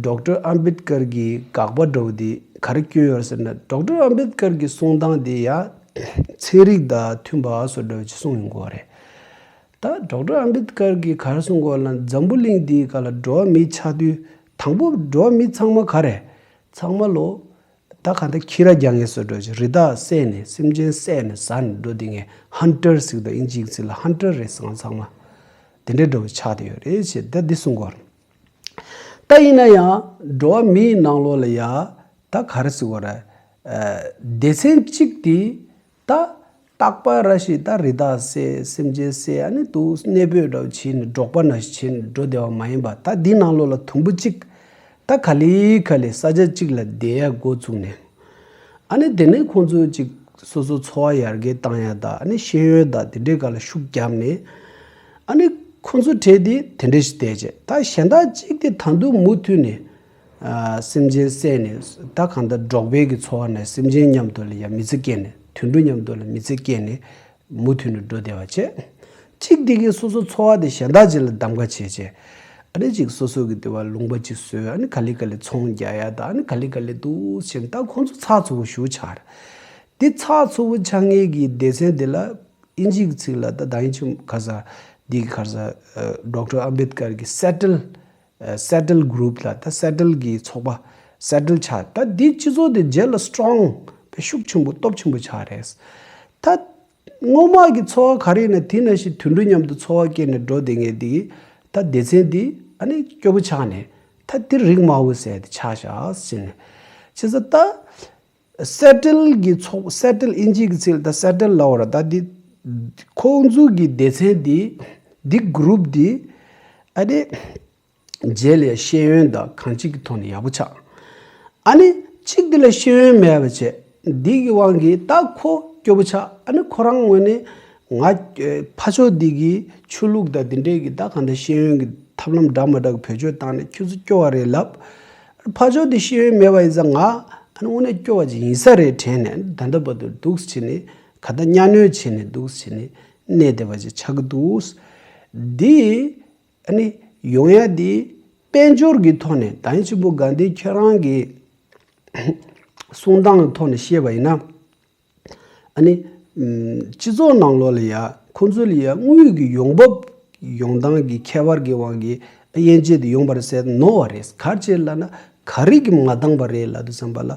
ཌོག་ཊར་ཨམ་བེད་ཀར་གྱི་དགག་པ་འདྲ་བོ་འདི་ག་རེ་བསྐྱོན་ཡོད་ཟེར་ན། ཌོག་ཊར་ཨམ་བེད་ཀར་གྱི་གསུང་སྟངས་འདི་ཡ་ཚན་རིག་དང་མཐུན་པ་བཟོ་འདྲ་བོ་ཅིག་གསུངས་ཡོང་གི་ཡོད་རེད། ད་ཌོག་ཊར་ཨམ་བེད་ཀར་གྱིས་ག་རེ་གསུངས་ཀྱི་ཡོད་ལབ་ན། འཛམ་བུ་གླིང་འདིའི་སྒང་ལ་འགྲོ་བ་མི་ཆགས་དུས་དང་པོ་འགྲོ་བ་མི་ཚང་མ་ག་རེ། ཚང་མ་ལོ། ད་གང་ལྟར་ཁྱི་ར་རྒྱག་མཁན་བཟོ་འདྲ་བོ་ཅིག་རི་དྭགས་བསད་ནས་སེམས་ཅན་བསད་ནས་ཟ་ནས་འགྲོ་བསྡད་མཁན། ཧན་ཊར་ཟེར་གི་འདུག་ཨིན་ཇིའི་ཚིག་ལ་ཧན་ཊར་རེད་ཟེར། ང་ཚང་མ་དེ་འདྲའི་འདྲ་བོ་ཆགས་བསྡད་ཡོད་རེད་ཅེས་ད་འདི་གསུང་གི་ཡོད་རེད། ད་ཡིན་ན་ཡང་འགྲོ་བ་མིའི་ནང་ལོགས་ལ་ཡ་ད་ག་རེ་ཟེར་དགོས་རེད། ཨ་སྡེ་ཚན་གཅིག་དེ་ད་རྟག་པར་ར་ཞིག་ད་རི་དྭགས་བསད། སེམས་ཅན་བསད། ཨ་ནི་འདུག་གནས་སྤོས་འདྲ་བོ་བྱས་ནས་འབྲོག་པ་ནང་བཞིན་བྱས་ནས་འགྲོ་བསྡད་པ་མ་ཡིན་པ། ད་འདི་ནང་ལོགས་ལ་དུམ་བུ་གཅིག་ད་ག་ལེ་ག་ལེ་ས་ཆ་གཅིག་ལ་བསྡད་ཡ་འགོ་བཙུགས་ནས། ཨ་ནི་དེ་ནས་ཁོང་ཚོས་ཅིག་སོ་སོ་འཚོ་བ་ཡར་རྒྱས་བཏང་ཡ་དང་། ཨ་ནི་ཤེས་ཡོན་དང་དེ་འདྲའི་སྒང་ལ་ཤུགས་བརྒྱབ་ནས། ཨ་ནི་ཁོང་ཚོ་གྲས་དེ་དེ་འདྲ་ཞིག་བསྡད་བྱས། ད་གཞན་དག་གཅིག་དེ་ད་དུང་མུ་མཐུད་ནས་ཨ་སེམས་ཅན་བསད་ནས། ད་གང་ལྟར་འབྲོག་པའི་གི་འཚོ་བ་ནང་སེམས་ཅན་མཉམ་དུ་ལ་ཡ་མི་ཚེ་སྐྱེལ་ནས། དུད་འགྲོ་མཉམ་དུ་ལ་མི་ཚེ་སྐྱེལ་ནས། མུ་མཐུད་ནས་འགྲོ་བསྡད་པ་བྱས། གཅིག་དེ་གིས་སོ་སོ་འཚོ་བ་དེ་གཞན་དག་ཅིག་ལ་གདམ་ག་བྱས་བྱས། ཨ་ནི་ཅིག་སོ་སོ་གི་དེ་བ་ལུང་པ་ཅིག་བཟོས། ཨ་ནི་ག་ལེ་ག་ལེ་ཚོང་རྒྱག་ཡ་དང་། ཨ་ནི་ག་ལེ་ག་ལེ་འདུག་བྱས་ནས། ད་ཁོང་ཚོ་ཚགས་ཚུད་པོ་ཞེ་པོ་ཆགས་རེད། དེ་ཚགས་ཚུད་པོ་ཆགས་མཁན་གྱི་སྡེ་ཚན་དེ་ལ་ཨིན་ཇིའི་ཚིག་ལ་ད་བདག་ཉིད་ཆེན་པོ་ག་ས་འདི་ག་ས་ཨ་ཌོག་ཊར་ཨམ་བེད་ཀར་གྱི་སེ་ཊལ། ཨ་སེ་ཊལ་གུ་རུབ་ལ། ད་སེ་ཊལ་གྱི་ཚོགས་པ་སེ་ཊལ་ཆགས། ད་འདི་སྤྱི་ཚོགས་དེ་རྗེས་ལ་སི་ཊོང་པའི་ཤུགས་ཆེན་པོ་སྟོབས་ཆེན་པོ་ཆགས་རེད། ད་སྔོན་མ་གི་འཚོ་བ་ག་རེ་ཡིན་ན། དེ་ནང་བཞིན་དུད་འགྲོ་མཉམ་དུ་འཚོ་བ་སྐྱེལ་ནས་འགྲོ་བསྡད་མཁན་དེ་གིས་ད་སྡེ་ཚན་དེ་ཨ་ནི་སྐྱོ་པོ་ཆགས་ནས། ད་དེ་རིགས་དམའ་བོ་ཟེར་དེ་ཆགས་བཞག་ཟེར་ནས། བྱས་ཙང་ད་སེ་ཊལ་གྱི་ཚོགས། སེ་ཊལ་ཨིན་ཇིའི་གི་ཚིག་ལ་ད་སེ་ཊལ་ལབ་པ་རེད། ད་འདི་ཁོང་ཚོ་གི་སྡེ་ཚན་འདི། འདི་གུ་རུབ་འདི་ཨ་ནི་རྗེས་ལ་ཤེས་ཡོན་དང་གང་ཅིའི་ཐོག་ནས་ཡག་པོ་ཆགས། ཨ་ནི་གཅིག་དེ་ལ་ཤེས་ཡོན་མེད་པ་བྱས། འདི་གི་དབང་གིས་ད་ཁོ་སྐྱོ་པོ་ཆགས། ཨ་ནི་ཁོ་རང་ངོས་ནས་ང་ཨེ་ཕར་ཕྱོགས་འདི་གི་ཆོས་ལུགས་དང་དེ་འདྲའི་གི་ད་གང་ལྟར་ཤེས་ཡོན་གྱི་ཐབས་ལམ་འདྲ་མི་འདྲ་གི་བེད་སྤྱོད་བཏང་ནས་ཁྱོད་ཚོ་སྐྱོ་བ་རེད་ལབ། ཕར་ཕྱོགས་འདི་ཤེས་ཡོན་མེད་པ་ཡིན་ཙང་། ང་ཨ་ནི་དངོས་གནས་སྐྱོ་བ་ཅིག་ཡིན་ས་རེད་དྲན་ནས། ད་ལྟ་བར་དུ་འདུག་སེ་བྱས་ནས་ག་ད་གཉའ་གནོན་བྱས་ནས་འདུག་སེ་བྱས་ནས་གནས་བསྡད་པ་ཅིག་ཆགས་ཀྱི་འདུག། འདི་ཨ་ནི་ཡོང་ཡ་འདི་དཔལ་འབྱོར་གྱི་ཐོག་ནས། བདག་ཉིད་ཆེན་པོ་གྷན་དྷི་ཁྱོད་རང་གི་གསུང་སྟངས་ཀྱི་ཐོག་ནས་བཤད་པ་ཡིན་ན། ཨ་ནི་ཨམ་སྤྱི་ཚོགས་ནང་ལོགས་ལ་ཡ། ཁོང་ཚོ་ལ་ཡ་དངུལ་གྱི་ཡོང་འབབ་ཡོང་སྟངས་ཀྱི་ཁྱད་པར་གྱི་དབང་གིས་དབྱེ་འབྱེད་དེ་ཡོང་བ་རེད་ཟེར་ནོར་བ་རེད། ག་རེ་བྱས་ལབ་ན། ག་རེ་གིས་མ་འདང་པ་རེད་ལབ་དུས་ཙམ་པ་ལ།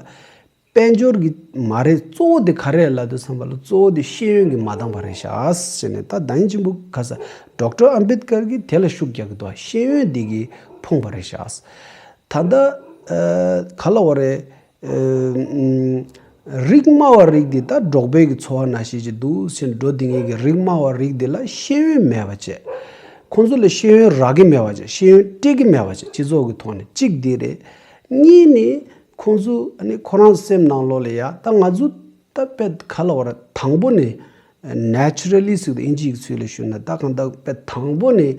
དཔལ་འབྱོར་གྱི་མ་རེད། གཙོ་བོ་དེ་ག་རེ་ལབ་དུས་ཙམ་པ་ལ། གཙོ་བོ་དེ་ཤེས་ཡོན་གྱིས་མ་འདང་པ་རེད་ཤག་ཟེར་ནས། ད་བདག་ཉིད་ཆེན་པོ་ག་ས་ཌོག་ཊར་ཨམ་བེད་ཀར་གྱིས་དེ་ལ་ཤུགས་རྒྱག་གི་འདུག། ཤེས་ཡོན་འདི་གིས་ཕོངས་པ་རེད་ཤག། ད་ལྟ་ཨ་ག་ལབ་དགོས་རེད། ཨ་ཨམ་རིགས་དམའ་བ་རིགས་འདི་ད་འབྲོག་པའི་གི་འཚོ་བ་ནང་བཞིན་ཅིག་འདུག་སེ་འགྲོ་བསྡད་མཁན་གྱི་རིགས་དམའ་བ་རིགས་འདི་ལ་ཤེས་ཡོན་མེད་པ་བྱས། ཁོང་ཚོ་ལ་ཤེས་ཡོན་རག་གི་མེད་པ་བྱས། ཤེས་ཡོན་སྤྲད་ཀྱི་མེད་པ་བྱས། སྤྱི་ཚོགས་ཀྱི་ཐོག་ནས། གཅིག་འདི་རེད། གཉིས་ནི་ཁོང་ཚོ་ཨ་ནི་ཁོ་རང་སེམས་ནང་ལོགས་ལ་ཡ། ད་ང་ཚོ་ད་དཔེ་ག་ལབ་དགོས་རེད། དང་པོ་ནས་ནེ་ཅུ་ར་ལི་ཟེར་དུས་ཨིན་ཇིའི་ཚུལ་ལ་ཞུས་ན། ད་གང་ལྟར་དཔེ་དང་པོ་ནས་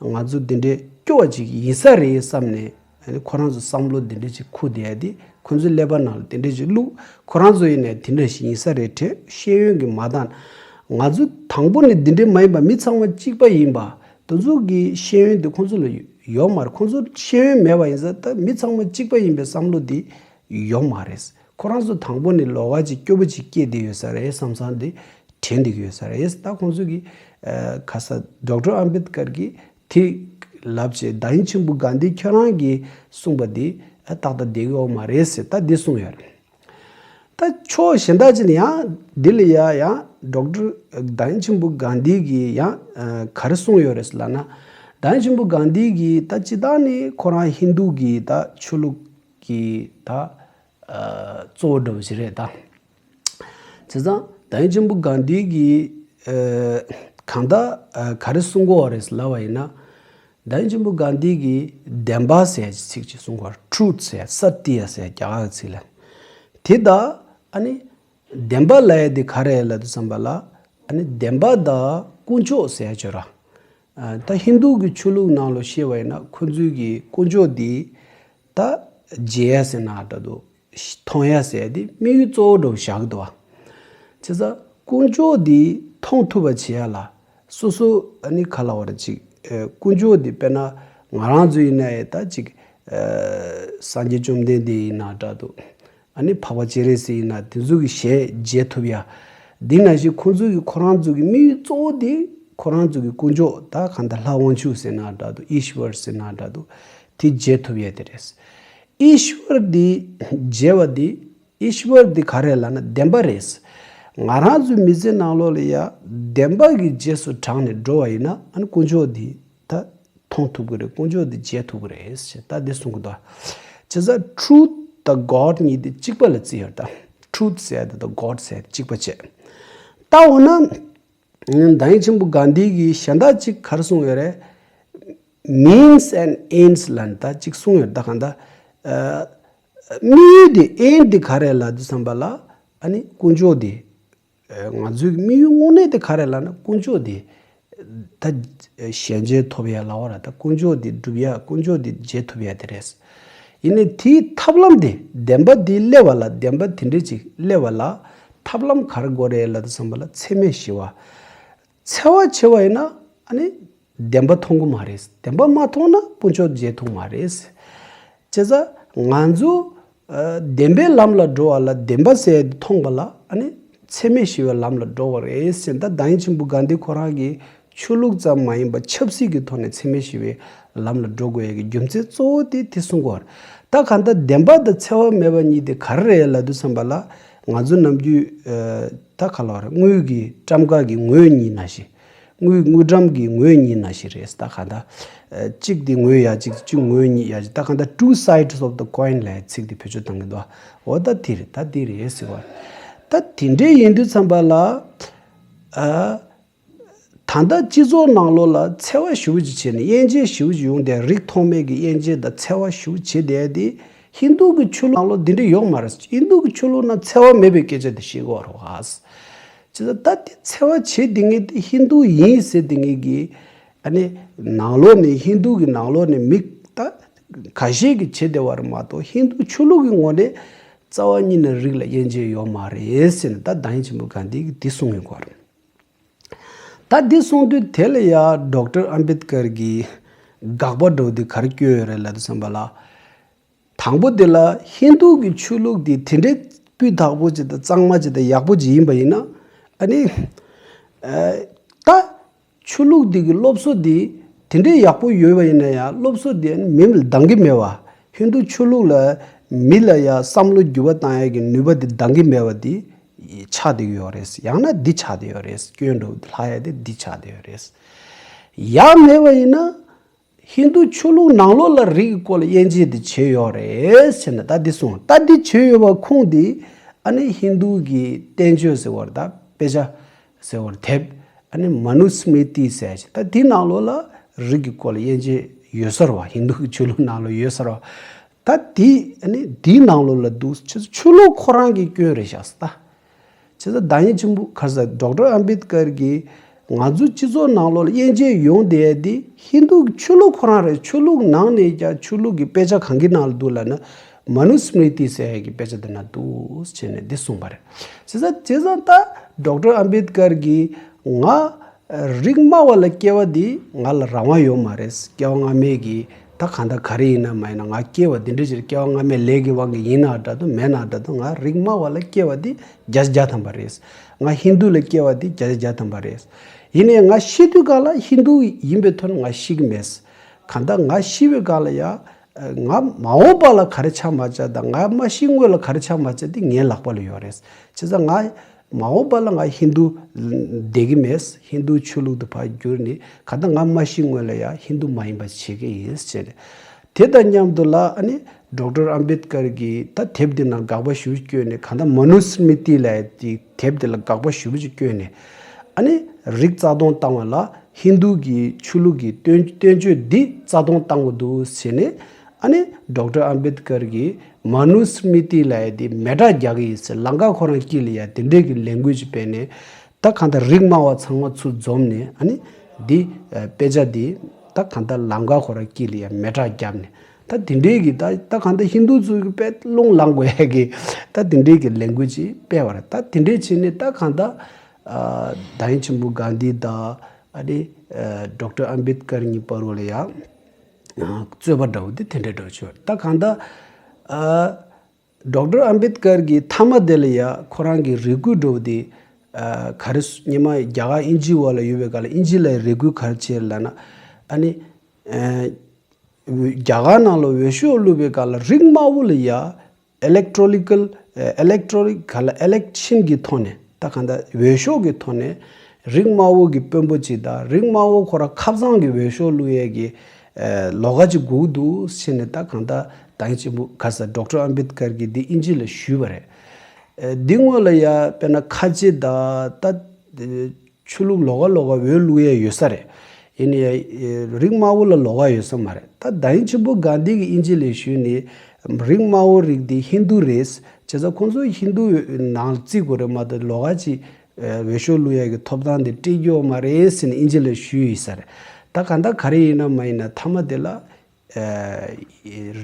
ང་ཚོ་འདི་འདྲའི་སྐྱོ་བ་ཅིག་ཡིན་ས་རེད་བསམ་ནས། ཨ་ནི་ཁོ་རང་ཚོ་བསམ་བློ་འདི་འདྲ་ཅིག་འཁོར་བསྡད་ཡ་དེ། ཁོ་ཚོའི་ཀླད་པ་ནང་ལ་དེ་འདྲ་ཅིག་བླུགས། ཁོ་རང་ཚོ་ཡིན་ནའི་དེ་འདྲ་ཞིག་ཡིན་ས་རེད་དྲན། ཤེས་ཡོན་གྱིས་མ་འདང་། ང་ཚོ་དང་པོ་ནས་འདི་འདྲ་མ་ཡིན་པ། མི་ཚང་མ་གཅིག་པ་ཡིན་པ། དེ་ཚོ་གི་ཤེས་ཡོན་དེ་ཁོ་ཚོ་ལ་ཡོད་མ་རེད། ཁོ་ཚོ་ཤེས་ཡོན་མེད་པ་ཡིན་ཙང་། ད་མི་ཚང་མ་གཅིག་པ་ཡིན་པའི་བསམ་བློ་དེ་ཡོད་མ་རེད། ཁོ་རང་ཚོ་དང་པོ་ནས་ལོགས་ཀ་ཅིག་སྐྱོ་པོ་ཅིག་སྐྱེས་བསྡད་ཡོད་ས་རེད་བསམ་བསམ་དེ་དྲན་བསྡད་ཀྱི་ཡོད་ས་རེད། ད་ཁོང་ཚོ་གིས་ཨ་ག་ས་ཌོག་ཊར་ཨམ་བེད་ཀར་གྱིས་དེ་ལབ་བྱས། བདག་ཉིད་ཆེན་པོ་གྷན་དྷི་ཁྱོད་རང་གིས་གསུངས་པ་འདི་ཨ་ཏག་ཏག་བསྡད་ཀྱི་ཡོད་མ་རེད་ཟེར། ད་འདི་གསུངས་ཡོད་རེད། ད་ཕྱོགས་གཞན་དག་ཅིག་ནས་ཡང་འདི་ལ་ཡ་ཡང་ཌོག་ཊར། བདག་ཉིད་ཆེན་པོ་གྷན་དྷི་གིས་ཡང་ཨ་ག་རེ་གསུངས་ཡོད་རེད་ལབ་ན། བདག་ཉིད་ཆེན་པོ་གྷན་དྷི་གིས་ད་སྤྱིར་བཏང་ནས་ཁོ་རང་ཧིན་དུ་གི་ད་ཆོས་ལུགས་ཀྱི་ད་ཨ་གཙོ་བོ་འདྲ་བོ་ཞིག་རེད་ད། བྱས་ཙང་བདག་ཉིད་ཆེན་པོ་གྷན་དྷི་གིས་ཨ་གང་ལྟར་ཨ་ག་རེ་གསུང་གི་ཡོད་རེད་ལབ་པ་ཡིན་ན། བདག་ཉིད་ཆེན་པོ་གྷན་དྷི་གིས་བདེན་པ་ཟེར་ཡ་ཅིག་ཚིག་ཅིག་གསུང་གི་ཡོད་རེད། ཊུ་རུ་ཐི་ཟེར་ཡ། ས་ཏི་ཡ་ཟེར་ཡ་རྒྱ་གར་གྱི་ཚིག་ལ། དེ་ད་ཨ་ནི་བདེན་པ་ལབ་ཡ་དེ་ག་རེ་ལབ་དུས་ཙམ་པ་ལ། ཨ་ནི་བདེན་པ་དང་ དཀོན་མཆོག་ཟེར་ཡ་བྱོས་ར། ཨ། ད་ཧིན་རྡུ་གི་ཆོས་ལུགས་ནང་ལོགས་བཤད་པ་ཡིན་ན་ཁོ་ཚོའི་གི་དཀོན་མཆོག་འདི་ད་མཇལ་ཡ་ཟེར་ན་འདྲ་འདུག་མཐོང་ཡ་ཟེར་ཡ་འདི་དམིགས་ཡུལ་གཙོ་བོ་འདྲ་བོ་བཞག་གི་འདུག་བ། བྱས་ཙང་དཀོན་མཆོག་འདི་མཐོང་ཐུབ་པ་བྱེད་ཡ་ལ་སོ་སོ་ཨ་ནི་ག་ལབ་དགོས་རེད། ཅིག་ཨ། དཀོན་མཆོག་འདི་དཔེར་ན་ང་རང་ཚོ་ཡིན་ན་ཡང་ད་ཅིག་ཨ། སངས་རྒྱས་བཅོམ་ལྡན་འདས་ཡིན་ན་འདྲ་འདུག་ཨ་ནི་འཕགས་པ་སྤྱན་རས་གཟིགས་ཡིན་ན་དེ་ཚོ་གི་ཞལ་མཇལ་ཐུབ་ཡ། འདི་ནང་བཞིན་ཁོང་ཚོ་གི་ཁོ་རང་ཚོ་གི་དམིགས་ཡུལ་གཙོ་བོ་དེ་ཁོ་རང་ཚོ་གི་དཀོན་མཆོག་ད་གང་ལྟར་ལྷ་དབང་ཕྱུག་ཟེར་ན་འདྲ་འདུག་ཨི་ཤི་ཝར་ཟེར་ན་འདྲ་འདུག་དེ་མཇལ་ཐུབ་ཡ་དེ་རེད། ཨི་ཤི་ཝར་འདི་མཇལ་བ་འདི་ཨི་ཤི་ཝར་འདི་ག་རེ་ལབ་ན་བདེན་པ་རེད། ང་རང་ཚོའི་མི་ཚེ་ནང་ལོགས་ལ་ཡ་བདེན་པ་གི་རྗེས་སུ་འབྲངས་ནས་འགྲོ་བ་ཡིན་ན་ཨ་ནི་དཀོན་མཆོག་འདི་ད་མཐོང་ཐུབ་ཀྱི་རེད། དཀོན་མཆོག་འདི་མཇལ་ཐུབ་ཀྱི་རེད་ཟེར་ད་འདི་གསུང་གི་འདུག་བྱས་ཙང་truth དང་God གཉིས་དེ་གཅིག་པ་ལ་བརྩི་ཡོད་ད། Truth ཟེར་ཡ་དེ་དང་God ཟེར་ཡ་དེ་གཅིག་པ་བྱས། ད་འོ་ན་བདག་ཉིད་ཆེན་པོ་གྷན་དྷི་གིས་གཞན་དག་ཅིག་ག་རེ་གསུངས་ཡོད་རེད། Means and ends ལབ་ནས་ད་ཅིག་གསུངས་ཡོད་ད། གང་ལྟར་ཨ། དམིགས་ཡུལ་དེ་end དེ་ག་རེ་ལབ་དུས་ཙམ་པ་ལ་ཨ་ནི་དཀོན་མཆོག་དེ། ཨ། ང་ཚོའི་དམིགས་ཡུལ་དངོས་གནས་དེ་ག་རེ་ལབ་ན་དཀོན་མཆོག་དེ་ད་ཞལ་མཇལ་ཐོབ་ཡ་ལབ་པ་ར། ད་དཀོན་མཆོག་དེ་སྒྲུབ་ཡ། དཀོན་མཆོག་དེ་མཇལ་ཐུབ་ཡ་དེ་རེད། ཡིན་ནའི་དེའི་ཐབས་ལམ་དེ་བདེན་པ་དེ་སླེབས་པ་ལ་བདེན་པ་དེ་འདྲ་ཅིག་སླེབས་པ་ལ་ཐབས་ལམ་ག་རེ་དགོས་རེད་ལབ་དུས་ཙམ་པ་ལ་འཚེ་མེད་ཞི་བ། འཚེ་བ་བྱེད་པ་ཡིན་ན་ཨ་ནི་བདེན་པ་མཐོང་གི་མ་རེད། བདེན་པ་མ་མཐོང་ན་དཀོན་མཆོག་མཇལ་ཐུབ་མ་རེད། བྱས་ཙང་ང་ཚོ་ཨ། བདེན་པའི་ལམ་ལ་འགྲོ་བ་ལ་བདེན་པ་ཟེར་ཡ་དེ་མཐོང་པ་ལ་ཨ་ནི་འཚེ་མེད་ཞི་བའི་ལམ་ལ་འགྲོ་བ་རེད་ཟེར། ད་བདག་ཉིད་ཆེན་པོ་གྷན་དྷི་ཁོ་རང་གིས་ཆོས་ལུགས་ཙམ་མ་ཡིན་པར་ཆབ་སྲིད་ཀྱི་ཐོག་ནས་འཚེ་མེད་ཞི་བའི་ལམ་ལ་འགྲོ་དགོས་ཡ་གི་རྒྱུ་མཚན་གཙོ་བོ་དེ་དེ་གསུང་གི་ཡོད་རེད། ད་གང་ལྟར་བདེན་པ་དང་འཚེ་བ་མེད་པ་གཉིས་དེ་ག་རེ་རེད་ལབ་དུས་ཙམ་པ་ལ་ང་ཚོ་ནམ་རྒྱུན་ཨ། ད་ག་ལབ་རེད། དངུལ་གྱི་ཊམ་ཀ་གི་ངོས་གཉིས་ནང་བཞིན། དངུལ་དངུལ་ཊམ་གྱི་ངོས་གཉིས་ནང་བཞིན་རེད། ད་གང་ལྟར་ཨ། གཅིག་དེ་ངོས་ཡ་གཅིག་གཅིག་ངོས་གཉིས་ཡ་གཅིག་ད་གང་ལྟར་two sides of the coin ལབ་ཡ་ཚིག་དེ་བེད་སྤྱོད་གཏོང་གི་འདུག་འོ་ད་དེ་རེད། ད་དེ་རེད་ཟེར་བ། ད་དེ་འདྲ་ཡིན་དུས་ཙམ་པ་ལ་ཨ། ད་ལྟ་སྤྱི་ཚོགས་ནང་ལོགས་ལ་འཚེ་བ་ཞེ་པོ་ཅིག་བྱས་ནས་དབྱེ་འབྱེད་ཞེ་པོ་ཅིག་ཡོང་དེ། རིགས་མཐོང་མེད་ཀྱི་དབྱེ་འབྱེད་དང་འཚེ་བ་ཞེ་པོ་བྱས་བསྡད་དེ། ཧིན་རྡུ་གི་ཆོས་ལུགས་ནང་ལོགས་འདི་འདྲ་ཡོད་མ་རེད། ཧིན་རྡུ་གི་ཆོས་ལུགས་ནང་འཚེ་བ་མེད་པའི་སྐད་ཆ་དེ་བཤད་ཀྱི་ཡོད་རེད་བ། བྱས་ཙང་ད་དེ་འཚེ་བ་བྱེད་བསྡད་མཁན་དེ་ཧིན་རྡུ་ཡིན་ཟེར་བསྡད་མཁན་གྱི་ཨ་ནི་ནང་ལོགས་ནས་ཧིན་རྡུ་གི་ནང་ལོགས་ནས་མི་ད་ཁ་ཤས་ཀྱིས་བྱེད་བསྡད་པ་རེད་མ་གཏོགས་ཧིན་རྡུ་ཆོས་ལུགས་ཀྱི་ངོས་ནས་རྩ་བ་ཉིད་ནས་རིགས་ལ་དབྱེ་འབྱེད་ཡོད་མ་རེད་ཟེར་ནས་ད་བདག་ཉིད་ཆེན་པོ་གྷན་དྷི་གིས་འདི་གསུངས་ཡོད་ཀྱི་ཡོད་རེད། ད་འདི་གསུངས་དུས་དེ་ལ་ཡ་ཌོག་ཊར་ཨམ་བེད་ཀར་གྱིས་དགག་པ་འདྲ་བོ་འདི་ག་རེ་བསྐྱོན་ཡོད་རེད་ལབ་དུས་ཙམ་པ་ལ། དང་པོ་དེ་ལ་ཧིན་རྡུ་གི་ཆོས་ལུགས་འདི་དེ་འདྲའི་སྤུས་དག་པོ་ཅིག་དང་གཙང་མ་ཅིག་དང་ཡག་པོ་ཅིག་ཡིན་པ་ཡིན་ན། ཨ་ནི་ཨ། ད་ཆོས་ལུགས་འདི་གི་སློབ་གསོ་འདི་དེ་འདྲའི་ཡག་པོ་ཡོད་པ་ཡིན་ན་ཡང་སློབ་གསོ་འདི་ཨ་ནི་མི་ལ་འདང་གི་མེད་པ། ཧིན་རྡུ་ཆོས་ལུགས་ལ་མི་ལ་ཡང་བསམ་བློ་འགྱུར་བ་བཏང་ཡ་གི་ནུས་པ་འདི་འདང་གི་མེད་པ་འདི་ཆགས་བསྡད་ཀྱི་ཡོད་རེད། ཡང་ན་འདི་ཆགས་བསྡད་ཡོད་རེད། སྐྱོན་འདྲ་བོ་ལྷག་ཡ་དེ་འདི་ཆགས་བསྡད་ཡོད་རེད། ཡང་མེད་པ་ཡིན་ན། ཧིན་རྡུ་ཆོས་ལུགས་ནང་ལོགས་ལ་རིགས་ཀྱི་སྐོར་ལ་དབྱེ་འབྱེད་དེ་བྱས་ཡོད་རེད་ཟེར་ནས་ད་འདི་གསུངས། ད་འདི་བྱས་ཡོད་པ་ཁུངས་འདི་ཨ་ནི་ཧིན་རྡུ་གི་བསྟན་བཅོས་ཟེར་བ་རེད། ད་དཔེ་ཆ་ཟེར་བ་རེད། དེབ་ཨ་ནི་མ་ནུ་སི་མྲི་ཏི་ཟེར་ཞིག་ད་འདི་ནང་ལོགས་ལ་རིགས་ཀྱི་སྐོར་ལ་དབྱེ་འབྱེད་ཡོད་ས་རེད་བ། ཧིན་རྡུ་གི་ཆོས་ལུགས་ནང་ལོགས་ཡོད་ས་རེད་བ། ད་འདི་ཨ་ནི་འདིའི་ནང་ལོགས་ལ་འདུག་ཆོས་ཆོས་ལུགས་ཁོ་རང་གི་སྐྱོན་རེད་ཤག་ཟེར་ད། བྱས་ཙང་བདག་ཉིད་ཆེན་པོ་ག་རེ་ཟེར། ཌོག་ཊར་ཨམ་བེད་ཀར་གྱིས་ང་ཚོ་སྤྱི་ཚོགས་ནང་ལོགས་ལ་དབྱེ་འབྱེད་ཡོང་བསྡད་ཡ་འདི་ཧིན་རྡུ་གི་ཆོས་ལུགས་ཁོ་རང་རེད། ཆོས་ལུགས་ནང་ནས་ཀྱང་ཆོས་ལུགས་ཀྱི་དཔེ་ཆ་གང་གི་ནང་ལ་འདུག་ལབ་ན་མ་ནུ་སི་མྲི་ཏི་ཟེར་ཡ་གི་དཔེ་ཆ་དེ་ན་འདུག་བྱས་ནས་འདི་གསུངས་པ་རེད། བྱས་ཙང་བྱས་ཙང་ད་ཌོག་ཊར་ཨམ་བེད་ཀར་གྱིས་ང་རིགས་དམའ་བ་ལ་སྐྱེ་བ་འདི་ང་ལ་རང་དབང་ཡོད་མ་རེད། སྐྱེ་བ་སྔ་མའི་གི་ད་གང་ལྟར་ག་རེ་ཡིན་ན་མ་ཡིན་ན་ང་སྐྱེ་བ་འདི་འདྲ་ཞིག་སྐྱེ་བ་སྔ་མའི་ལས་ཀྱི་དབང་གིས་ཡིན་ན་འདྲ་འདུག་མེད་ན་འདྲ་འདུག་ང་རིགས་དམའ་བ་ལ་སྐྱེ་བ་འདི་བརྒྱ་ཆ་བརྒྱ་ཐམ་པ་རེད། ང་ཧིན་རྡུ་ལ་སྐྱེ་བ་འདི་བརྒྱ་ཆ་བརྒྱ་ཐམ་པ་རེད། ཡིན་ནའི་ང་ཤི་དུས་སྒང་ལ་ཧིན་རྡུ་ཡིན་པའི་ཐོག་ནས་ང་ཤི་གི་མེད། གང་ལྟར་ང་ཤི་བའི་སྒང་ལ་ཡ། ང་མ་འོངས་པ་ལ་ག་རེ་ཆགས་མ་ཆགས་དང་ང་མ་ཤི་སྔོན་ལ་ག་རེ་ཆགས་མ་ཆགས་དེ་ངའི་ལག་པ་ལ་ཡོད་རེད། བྱས་ཙང་ང་མ་འོངས་པ་ལ་ང་ཧིན་རྡུ་བསྡད་ཀྱི་མེད། ཧིན་རྡུ་ཆོས་ལུགས་དུ་ཕར་བསྒྱུར་ནས་གང་ལྟར་ང་མ་ཤི་སྔོན་ལ་ཡང་ཧིན་རྡུ་མ་ཡིན་པ་བྱེད་ཀྱི་ཡིན་ཟེར། དེ་དང་མཉམ་དུ་ལ་ཨ་ནི་ཌོག་ཊར་ཨམ་བེད་ཀར་གྱིས་ད་དེབ་འདི་ནང་དགག་པ་ཞེ་པོ་བསྐྱོན་ནས་གང་ལྟར་མ་ནུ་སི་མྲི་ཏི་ལབ་ཡ་དེ་དེབ་འདི་ལ་དགག་པ་ཞེ་པོ་ཅིག་བསྐྱོན་ནས་ཨ་ནི་རིགས་རྩ་སྟོང་བཏང་བ་ལ། ཧིན་རྡུ་གི་ཆོས་ལུགས་ཀྱི་བསྟན་བསྟན་བཅོས་འདི་རྩ་སྟོང་བཏང་གི་འདུག་ཟེར་ནས་ཨ་ནི་ཌོག་ཊར་ཨམ་བེད་ཀར་གྱིས་མ་ནུ་སི་མྲི་ཏི་ལབ་ཡ་འདི་མེ་སྲེག་རྒྱག་གི་ཡིན་ཟེར་ལང་ཀ་ཁོ་རང་དཀྱིལ་ལ་ཡ་དེ་འདྲས་ཀྱི་ལས་འགུལ་ཅིག་སྤེལ་ནས་ ད་གང་ལྟར་རིགས་དམའ་བ་ཚང་མ་ཚུར་འཛོམས་ནས་ཨ་ནི་འདི་ཨ་དཔེ་ཆ་འདི་ད་གང་ལྟར་ལམ་ཀ་ཁོ་ར་དཀྱིལ་ལ་ཡ་མེ་སྲེག་བརྒྱབ་ནས། ད་དེ་འདྲའི་གི་ད་ད་གང་ལྟར་ཧིན་དུ་ཚོ་གི་དཔེ་རླུང་ལངས་དགོས་ཡ་གི་ད་དེ་འདྲའི་གི་ལས་འགུལ་ཅིག་སྤེལ་བ་རེད། ད་དེ་འདྲའི་བྱས་ནས་ད་གང་ལྟར་ཨ་བདག་ཉིད་ཆེན་པོ་གྷན་དྷི་དང་ཨ་ནི་ཨ་ཌོག་ཊར་ཨམ་བེད་ཀར་གཉིས་བར་ལ་ཡ་ཨ་རྩོད་པ་འདྲ་བོ་དེ་དེ་འདྲ་འདྲ་བོ་བྱུང་བ་རེད། ད་གང་ལྟར་ཨ། ཌོག་ཊར་ཨམ་བེད་ཀར་གྱི་མཐའ་མ་དེ་ལ་ཡ་ཁོ་རང་གི་རེ་སྐུལ་འདྲ་བོ་དེ་ཨ་ག་རེ་སུ་ཉི་མ་རྒྱ་གར་དབྱིན་ཇི་བར་ལ་ཡོད་པའི་སྐབས་ལ་དབྱིན་ཇི་ལ་རེ་སྐུལ་ག་རེ་བྱས་ལབ་ན། ཨ་ནི་ཨ་རྒྱ་གར་ནང་ལ་འོས་ཤོག་བླུགས་པའི་སྐབས་ལ་རིགས་དམའ་བོ་ལ་ཡ་ཨི་ལེག་ཊོ་རོ་ནི་ཀལ་ཨ་ཨི་ལེག་ཊོ་རོ་ནི་ཀལ་ཨི་ལེག་ཤན་གྱི་ཐོག་ནས། ད་གང་ལྟར་འོས་ཤོག་གི་ཐོག་ནས་རིགས་དམའ་བོ་གི་དཔོན་པོ་ཅིག་དང་རིགས་དམའ་བོ་ཁོ་རང་ཁ་སང་གི་འོས་ཤོག་བླུགས་ཡས་ཀྱི་ཨ་ལོགས་ཀ་ཅིག་དགོས་འདུག་ཟེར་ནས། ད་གང་ལྟར་བདག་ཉིད་ཆེན་པོ་ག་ས་ཌོག་ཊར་ཨམ་བེད་ཀར་གྱིས་འདི་དབྱིན་ཇི་ལ་ཞུས་པ་རེད། ཨ་འདི་སྔོན་ལ་ཡ་དཔེར་ན་ཁ་ཆེ་དང་ད་ཆོས་ལུགས་ལོགས་ཀ་ལོགས་ཀ་འོས་བླུགས་ཡས་ཡོད་ས་རེད། ཡིན་ནའི་ཡ་རིགས་དམའ་བོ་ལ་ལོགས་ཀ་ཡོད་ས་མ་རེད། ད་བདག་ཉིད་ཆེན་པོ་གྷན་དྷི་གིས་དབྱིན་ཇི་ལ་ཞུས་ནས་རིགས་དམའ་བོ་རིགས་འདི་ཧིན་དུ་རེད། བྱས་ཙང་ཁོང་ཚོ་ཧིན་དུ་ནང་བརྩི་དགོས་རེད་མ་གཏོགས་ལོགས་ཀ་ཅིག་འོས་ཤོག་བླུགས་ཡས་ཀྱི་ཐོབ་ཐང་དེ་སྤྲད་རྒྱུ་ཡོད་མ་རེད་ཟེར་ནས་དབྱིན་ཇི་ལ་ཞུས་ཡོད་ས་རེད། ད་གང་ལྟར་ག་རེ་ཡིན་ན་མ་ཡིན་ན་མཐའ་མ་དེ་ལ་ཨ་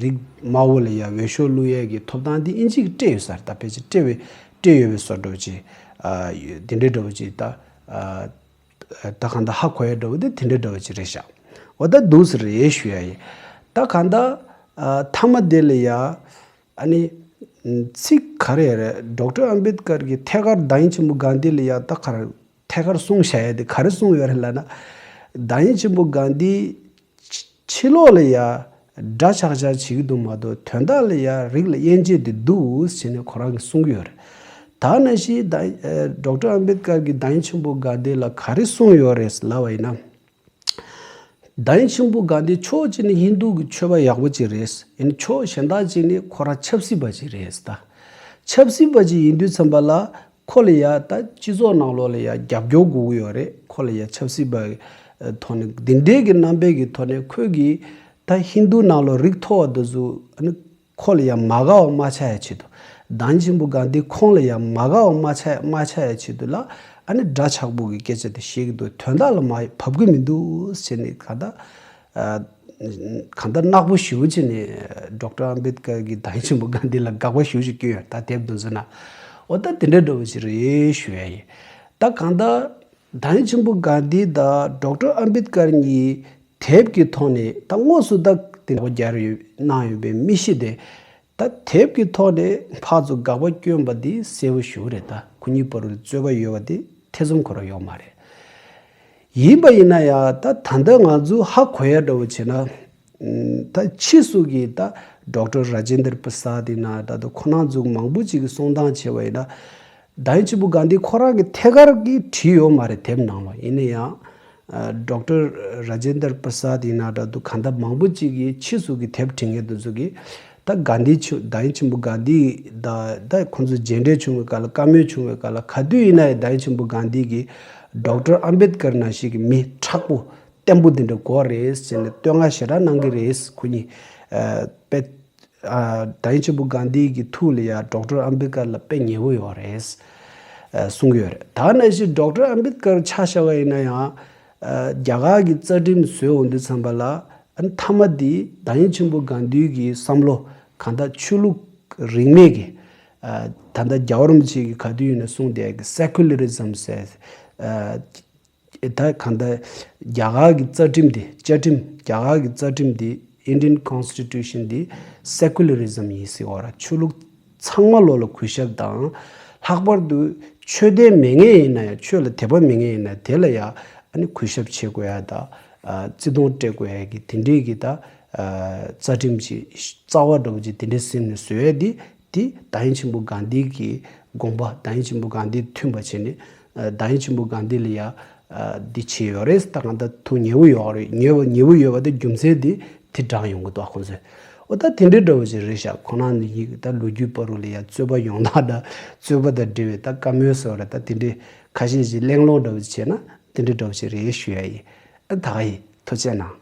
རིགས་དམའ་བོ་ལ་ཡ་འོས་ཤོག་བླུགས་ཡས་ཀྱི་ཐོབ་ཐང་དེ་དབྱིན་ཇི་གིས་སྤྲད་ཡོད་ས་རེད། ད་ཕལ་ཆེར་སྤྲད་པའི་སྤྲད་ཡོད་པའི་བཟོ་འདྲ་བོ་ཅིག་ཨ་དེ་འདྲའི་འདྲ་བོ་ཅིག་ད་ཨ་ད་གང་ལྟར་ཧ་གོ་ཡས་འདྲ་བོ་དེ་དེ་འདྲའི་འདྲ་བོ་ཅིག་རེད་ཤག་འོ་ད་འདུག་སེ་རེད་ཞུ་ཡ་ཡིན། ད་གང་ལྟར་ཨ་མཐའ་མ་དེ་ལ་ཡ། ཨ་ནི། ཚིག་ག་རེ་རེད། ཌོག་ཊར་ཨམ་བེད་ཀར་གྱི་ཐད་ཀར་བདག་ཉིད་ཆེན་པོ་གྷན་དྷི་ལ་ཡ་ད་ག་རེ་ཐད་ཀར་གསུངས་བཞག་ཡ་དེ་ག་རེ་གསུངས་ཡོད་རེད་ལབ་ན། བདག་ཉིད་ཆེན་པོ་གྷན་དྷི་ཕྱི་ཕྱི་ལོགས་ལ་ཡ་འདྲ་ཆགས་ཆགས་བྱེད་ཀྱི་འདུག་མ་གཏོགས་དོན་དག་ལ་ཡ་རིགས་ལ་དབྱེ་འབྱེད་དེ་འདུག་ཟེར་ནས་ཁོ་རང་གིས་གསུང་གི་ཡོད་རེད། ད་ནང་བཞིན་ད་ཨ་ཌོག་ཊར་ཨམ་བེད་ཀར་གྱིས་བདག་ཉིད་ཆེན་པོ་གྷན་དྷི་ལ་ག་རེ་གསུངས་ཡོད་རེད་ལབ་པ་ཡིན་ན། བདག་ཉིད་ཆེན་པོ་གྷན་དྷི་ཕྱོགས་གཅིག་ནས་ཧིན་དུ་གི་ཆོས་པ་ཡག་པོ་ཅིག་རེད། ཡིན་ཕྱོགས་གཞན་དག་ཅིག་ནས་ཁོ་རང་ཆབ་སྲིད་པ་ཅིག་རེད་ད། ཆབ་སྲིད་པ་ཅིག་ཡིན་དུས་ཙམ་པ་ལ་ཁོ་ལ་ཡ་ད་སྤྱི་ཚོགས་ནང་ལོགས་ལ་ཡ་རྒྱབ་སྐྱོར་དགོས་ཀྱི་ཡོད་རེད། ཁོ་ལ་ཡ་ཆབ་སྲིད་པ་ཐོག་ནས་འདི་འདྲའི་གི་རྣམ་པའི་གི་ཐོག་ནས་ཁོས་གི་ད་ཧིན་དུ་ནང་ལོགས་རིགས་མཐོ་བ་དེ་ཚོ་ཨ་ནི། ཁོ་ལ་ཡང་མ་དགའ་བ་མ་ཆགས་ཡ་ཆེད་དུ། བདག་ཉིད་ཆེན་པོ་གྷན་དྷི་ཁོང་ལ་ཡང་མ་དགའ་བ་མ་ཆགས་མ་ཆགས་ཡ་ཆེད་དུ་ལ་ཨ་ནི་འདྲ་ཆགས་པོ་གི་སྐད་ཆ་དེ་བཤད་ཀྱི་འདུག་དོན་དག་ལ་མ་བབ་ཀྱི་མི་འདུག་ཟེར་ནས་གང་ལྟར་ཨ་གང་ལྟར་ནག་པོ་ཞེ་པོ་བྱས་ནས་ཌོག་ཊར་ཨམ་བེད་ཀར་གྱིས་བདག་ཉིད་ཆེན་པོ་གྷན་དྷི་ལ་དགག་པ་ཞེ་པོ་ཞིག་བསྐྱོན་ཡོད་ད་དེབ་འདི་ཚོ་ན། འོ་ད་དེ་འདྲ་འདྲ་བོ་ཞིག་རེད་ཞུ་ཡ་ཡིན། ད་གང་ལྟར་བདག་ཉིད་ཆེན་པོ་གྷན་དྷི་དང་ཌོག་ཊར་ཨམ་བེད་ཀར་གཉིས། དེབ་ཀྱི་ཐོག་ནས་ད་དངོས་སུ་ད་དེ་འདྲ་རྒྱག་ཡོད་གནང་ཡོད་པའི་མི་གཞི་དེ་ད་དེབ་ཀྱི་ཐོག་ནས་ཕར་ཚུར་དགག་པ་བསྐྱོན་པ་འདི་གསལ་པོ་ཞེ་པོ་རེད། ད་ཁོ་གཉིས་བར་དུ་རྩོད་པ་ཡོད་པ་དེ་ཐེ་ཚོམ་ཁོ་རང་ཡོད་མ་རེད། ཡིན་པ་ཡིན་ན་ཡང་ད་ད་ལྟ་ང་ཚོ་ཧ་གོ་ཡ་འདྲ་བོ་བྱས་ན། ད་ཕྱིས་སུ་གི་ད་ཌོག་ཊར་ར་ཇེན་དར་པ་ར་སཱད་ཡིན་ན་ད་དུང་ཁོ་རང་ཚོ་མང་པོ་ཅིག་གིས་གསུང་སྟངས་བྱས་པ་ཡིན་ན། བདག་ཉིད་ཆེན་པོ་གྷན་དྷི་ཁོ་རང་གིས་ཐད་ཀར་གྱིས་བྲིས་ཡོད་མ་རེད་དེབ་ནང་ལ། ཡིན་ན་ཡང་། ཌོག་ཊར་ར་ཇེན་དར་པ་ར་སཱད་ཡིན་ན་འདྲ་འདུག་གང་ལྟར་མང་པོ་ཅིག་གིས་ཕྱིས་སུ་གི་དེབ་འབྲི་མཁན་དེ་ཚོ་གིས་ད་གྷན་དྷི་ཆུ་བདག་ཉིད་ཆེན་པོ་གྷན་དྷི་ད་ད་ཁོང་ཚོ་མཇལ་འཕྲད་བྱུང་བའི་སྐབས་ལ་བཀའ་མོལ་བྱུང་བའི་སྐབས་ལ་ག་དུས་ཡིན་ན་ཡང་བདག་ཉིད་ཆེན་པོ་གྷན་དྷི་གིས་ཌོག་ཊར་ཨམ་བེད་ཀར་ནང་བཞིན་གྱི་མི་མཁྲེགས་པོ་བརྟན་པོ་འདི་འདྲ་དགོས་རེད་ཟེར་ནས་བསྟོད་བསྔགས་ཞེ་དྲག་གནང་གི་རེད། ཁོ་གཉིས་ཨ་དཔེ། ཨ་བདག་ཉིད་ཆེན་པོ་གྷན་དྷི་གི་ཐུགས་ལ་ཡ་ཌོག་ཊར་ཨམ་བེད་ཀར་ལ་དཔེ་ཉེ་བོ་ཡོད་རེད། ཨ་གསུང་གི་ཡོད་རེད། ད་ནང་བཞིན་ཌོག་ཊར་ཨམ་བེད་ཀར་ཆ་བཞག་པ་ཡིན་ན་ཡང་། ཨ་རྒྱ་གར་གྱི་རྩ་ཁྲིམས་བཟོས་འོང་དུས་ཙམ་པ་ལ་ཨ་ནི་མཐའ་མ་འདི་བདག་ཉིད་ཆེན་པོ་གྷན་དྷི་གི་བསམ་བློ་གང་ལྟར་ཆོས་ལུགས་རིས་མེད་ཀྱི། ཨ་ད་ལྟ་རྒྱལ་བ་རིན་པོ་ཆེ་གིས་ག་དུས་ཡིན་ན་གསུངས་བསྡད་ཀྱི་སེ་ཀུ་ལ་རི་ཛམ་ཟེར། ཨ། ད་གང་ལྟར་རྒྱ་གར་གྱི་རྩ་ཁྲིམས་དེ་བཅའ་ཁྲིམས་རྒྱ་གར་གྱི་རྩ་ཁྲིམས་དེ་Indian Constitution དེ་Secularism ཡིན་ཟེར་བ་ར། ཆོས་ལུགས་ཚང་མ་ལོ་ལ་གུས་ཞབས་དང་། ལྷག་པར་དུ་ཆོས་དད་མེད་མཁན་ཡིན་ན་ཡང་ཆོས་ལ་དད་པ་མེད་མཁན་ཡིན་ན་དེ་ལ་ཡང་ཨ་ནི་གུས་ཞབས་བྱེད་དགོས་ཡ་དང་། ཨ་བརྩི་མཐོང་སྤྲད་དགོས་ཡ་གི་དེ་འདྲའི་གི་ད་ཨ་རྩ་ཁྲིམས་ཅིག་རྩ་བ་འདྲ་བོ་ཅིག་དེ་འདྲའི་ཟིན་ནས་བཟོས་ཡ་དེ། དེ་བདག་ཉིད་ཆེན་པོ་གྷན་དྷི་གི་དགོངས་པ་བདག་ཉིད་ཆེན་པོ་གྷན་དྷི་མཐུན་པ་བྱས་ནས་ཨ་བདག་ཉིད་ཆེན་པོ་གྷན་དྷི་ལ་ཡ་ཨ་འདི་བྱས་ཡོད་རེད། ད་གང་ལྟར་ཐུགས་ཉེ་བོ་ཡོད་རེད། ཉེ་བོ་ཉེ་བོ་ཡོད་པ་དེ་རྒྱུ་མཚན་དེ་དེ་དྲངས་ཡོང་གི་འདུག་ཁོང་ཚོས། འོ་ད་དེ་འདྲའི་འདྲ་བོ་ཞིག་རེད་ཤག་ཁོང་རང་ནི་ཡིག་ད་ལོ་རྒྱུས་བར་དུ་ལ་ཡ་རྩོད་པ་ཡོང་སྟངས་དང་རྩོད་པ་དང་འབྲེལ་བའི་ད་བཀའ་མོལ་ཟེར་བ་རེད། ད་དེ་འདྲའི་ཁ་ཤས་ཤིག་གླེང་སློང་འདྲ་བོ་ཞིག་བྱས་ན་དེ་འདྲའི་འདྲ་བོ་ཞིག་རེད་ཞུ་ཡ་ཡིན། ཨ་ད་ག་ཡིན། ཐུགས་རྗེ་གནང་།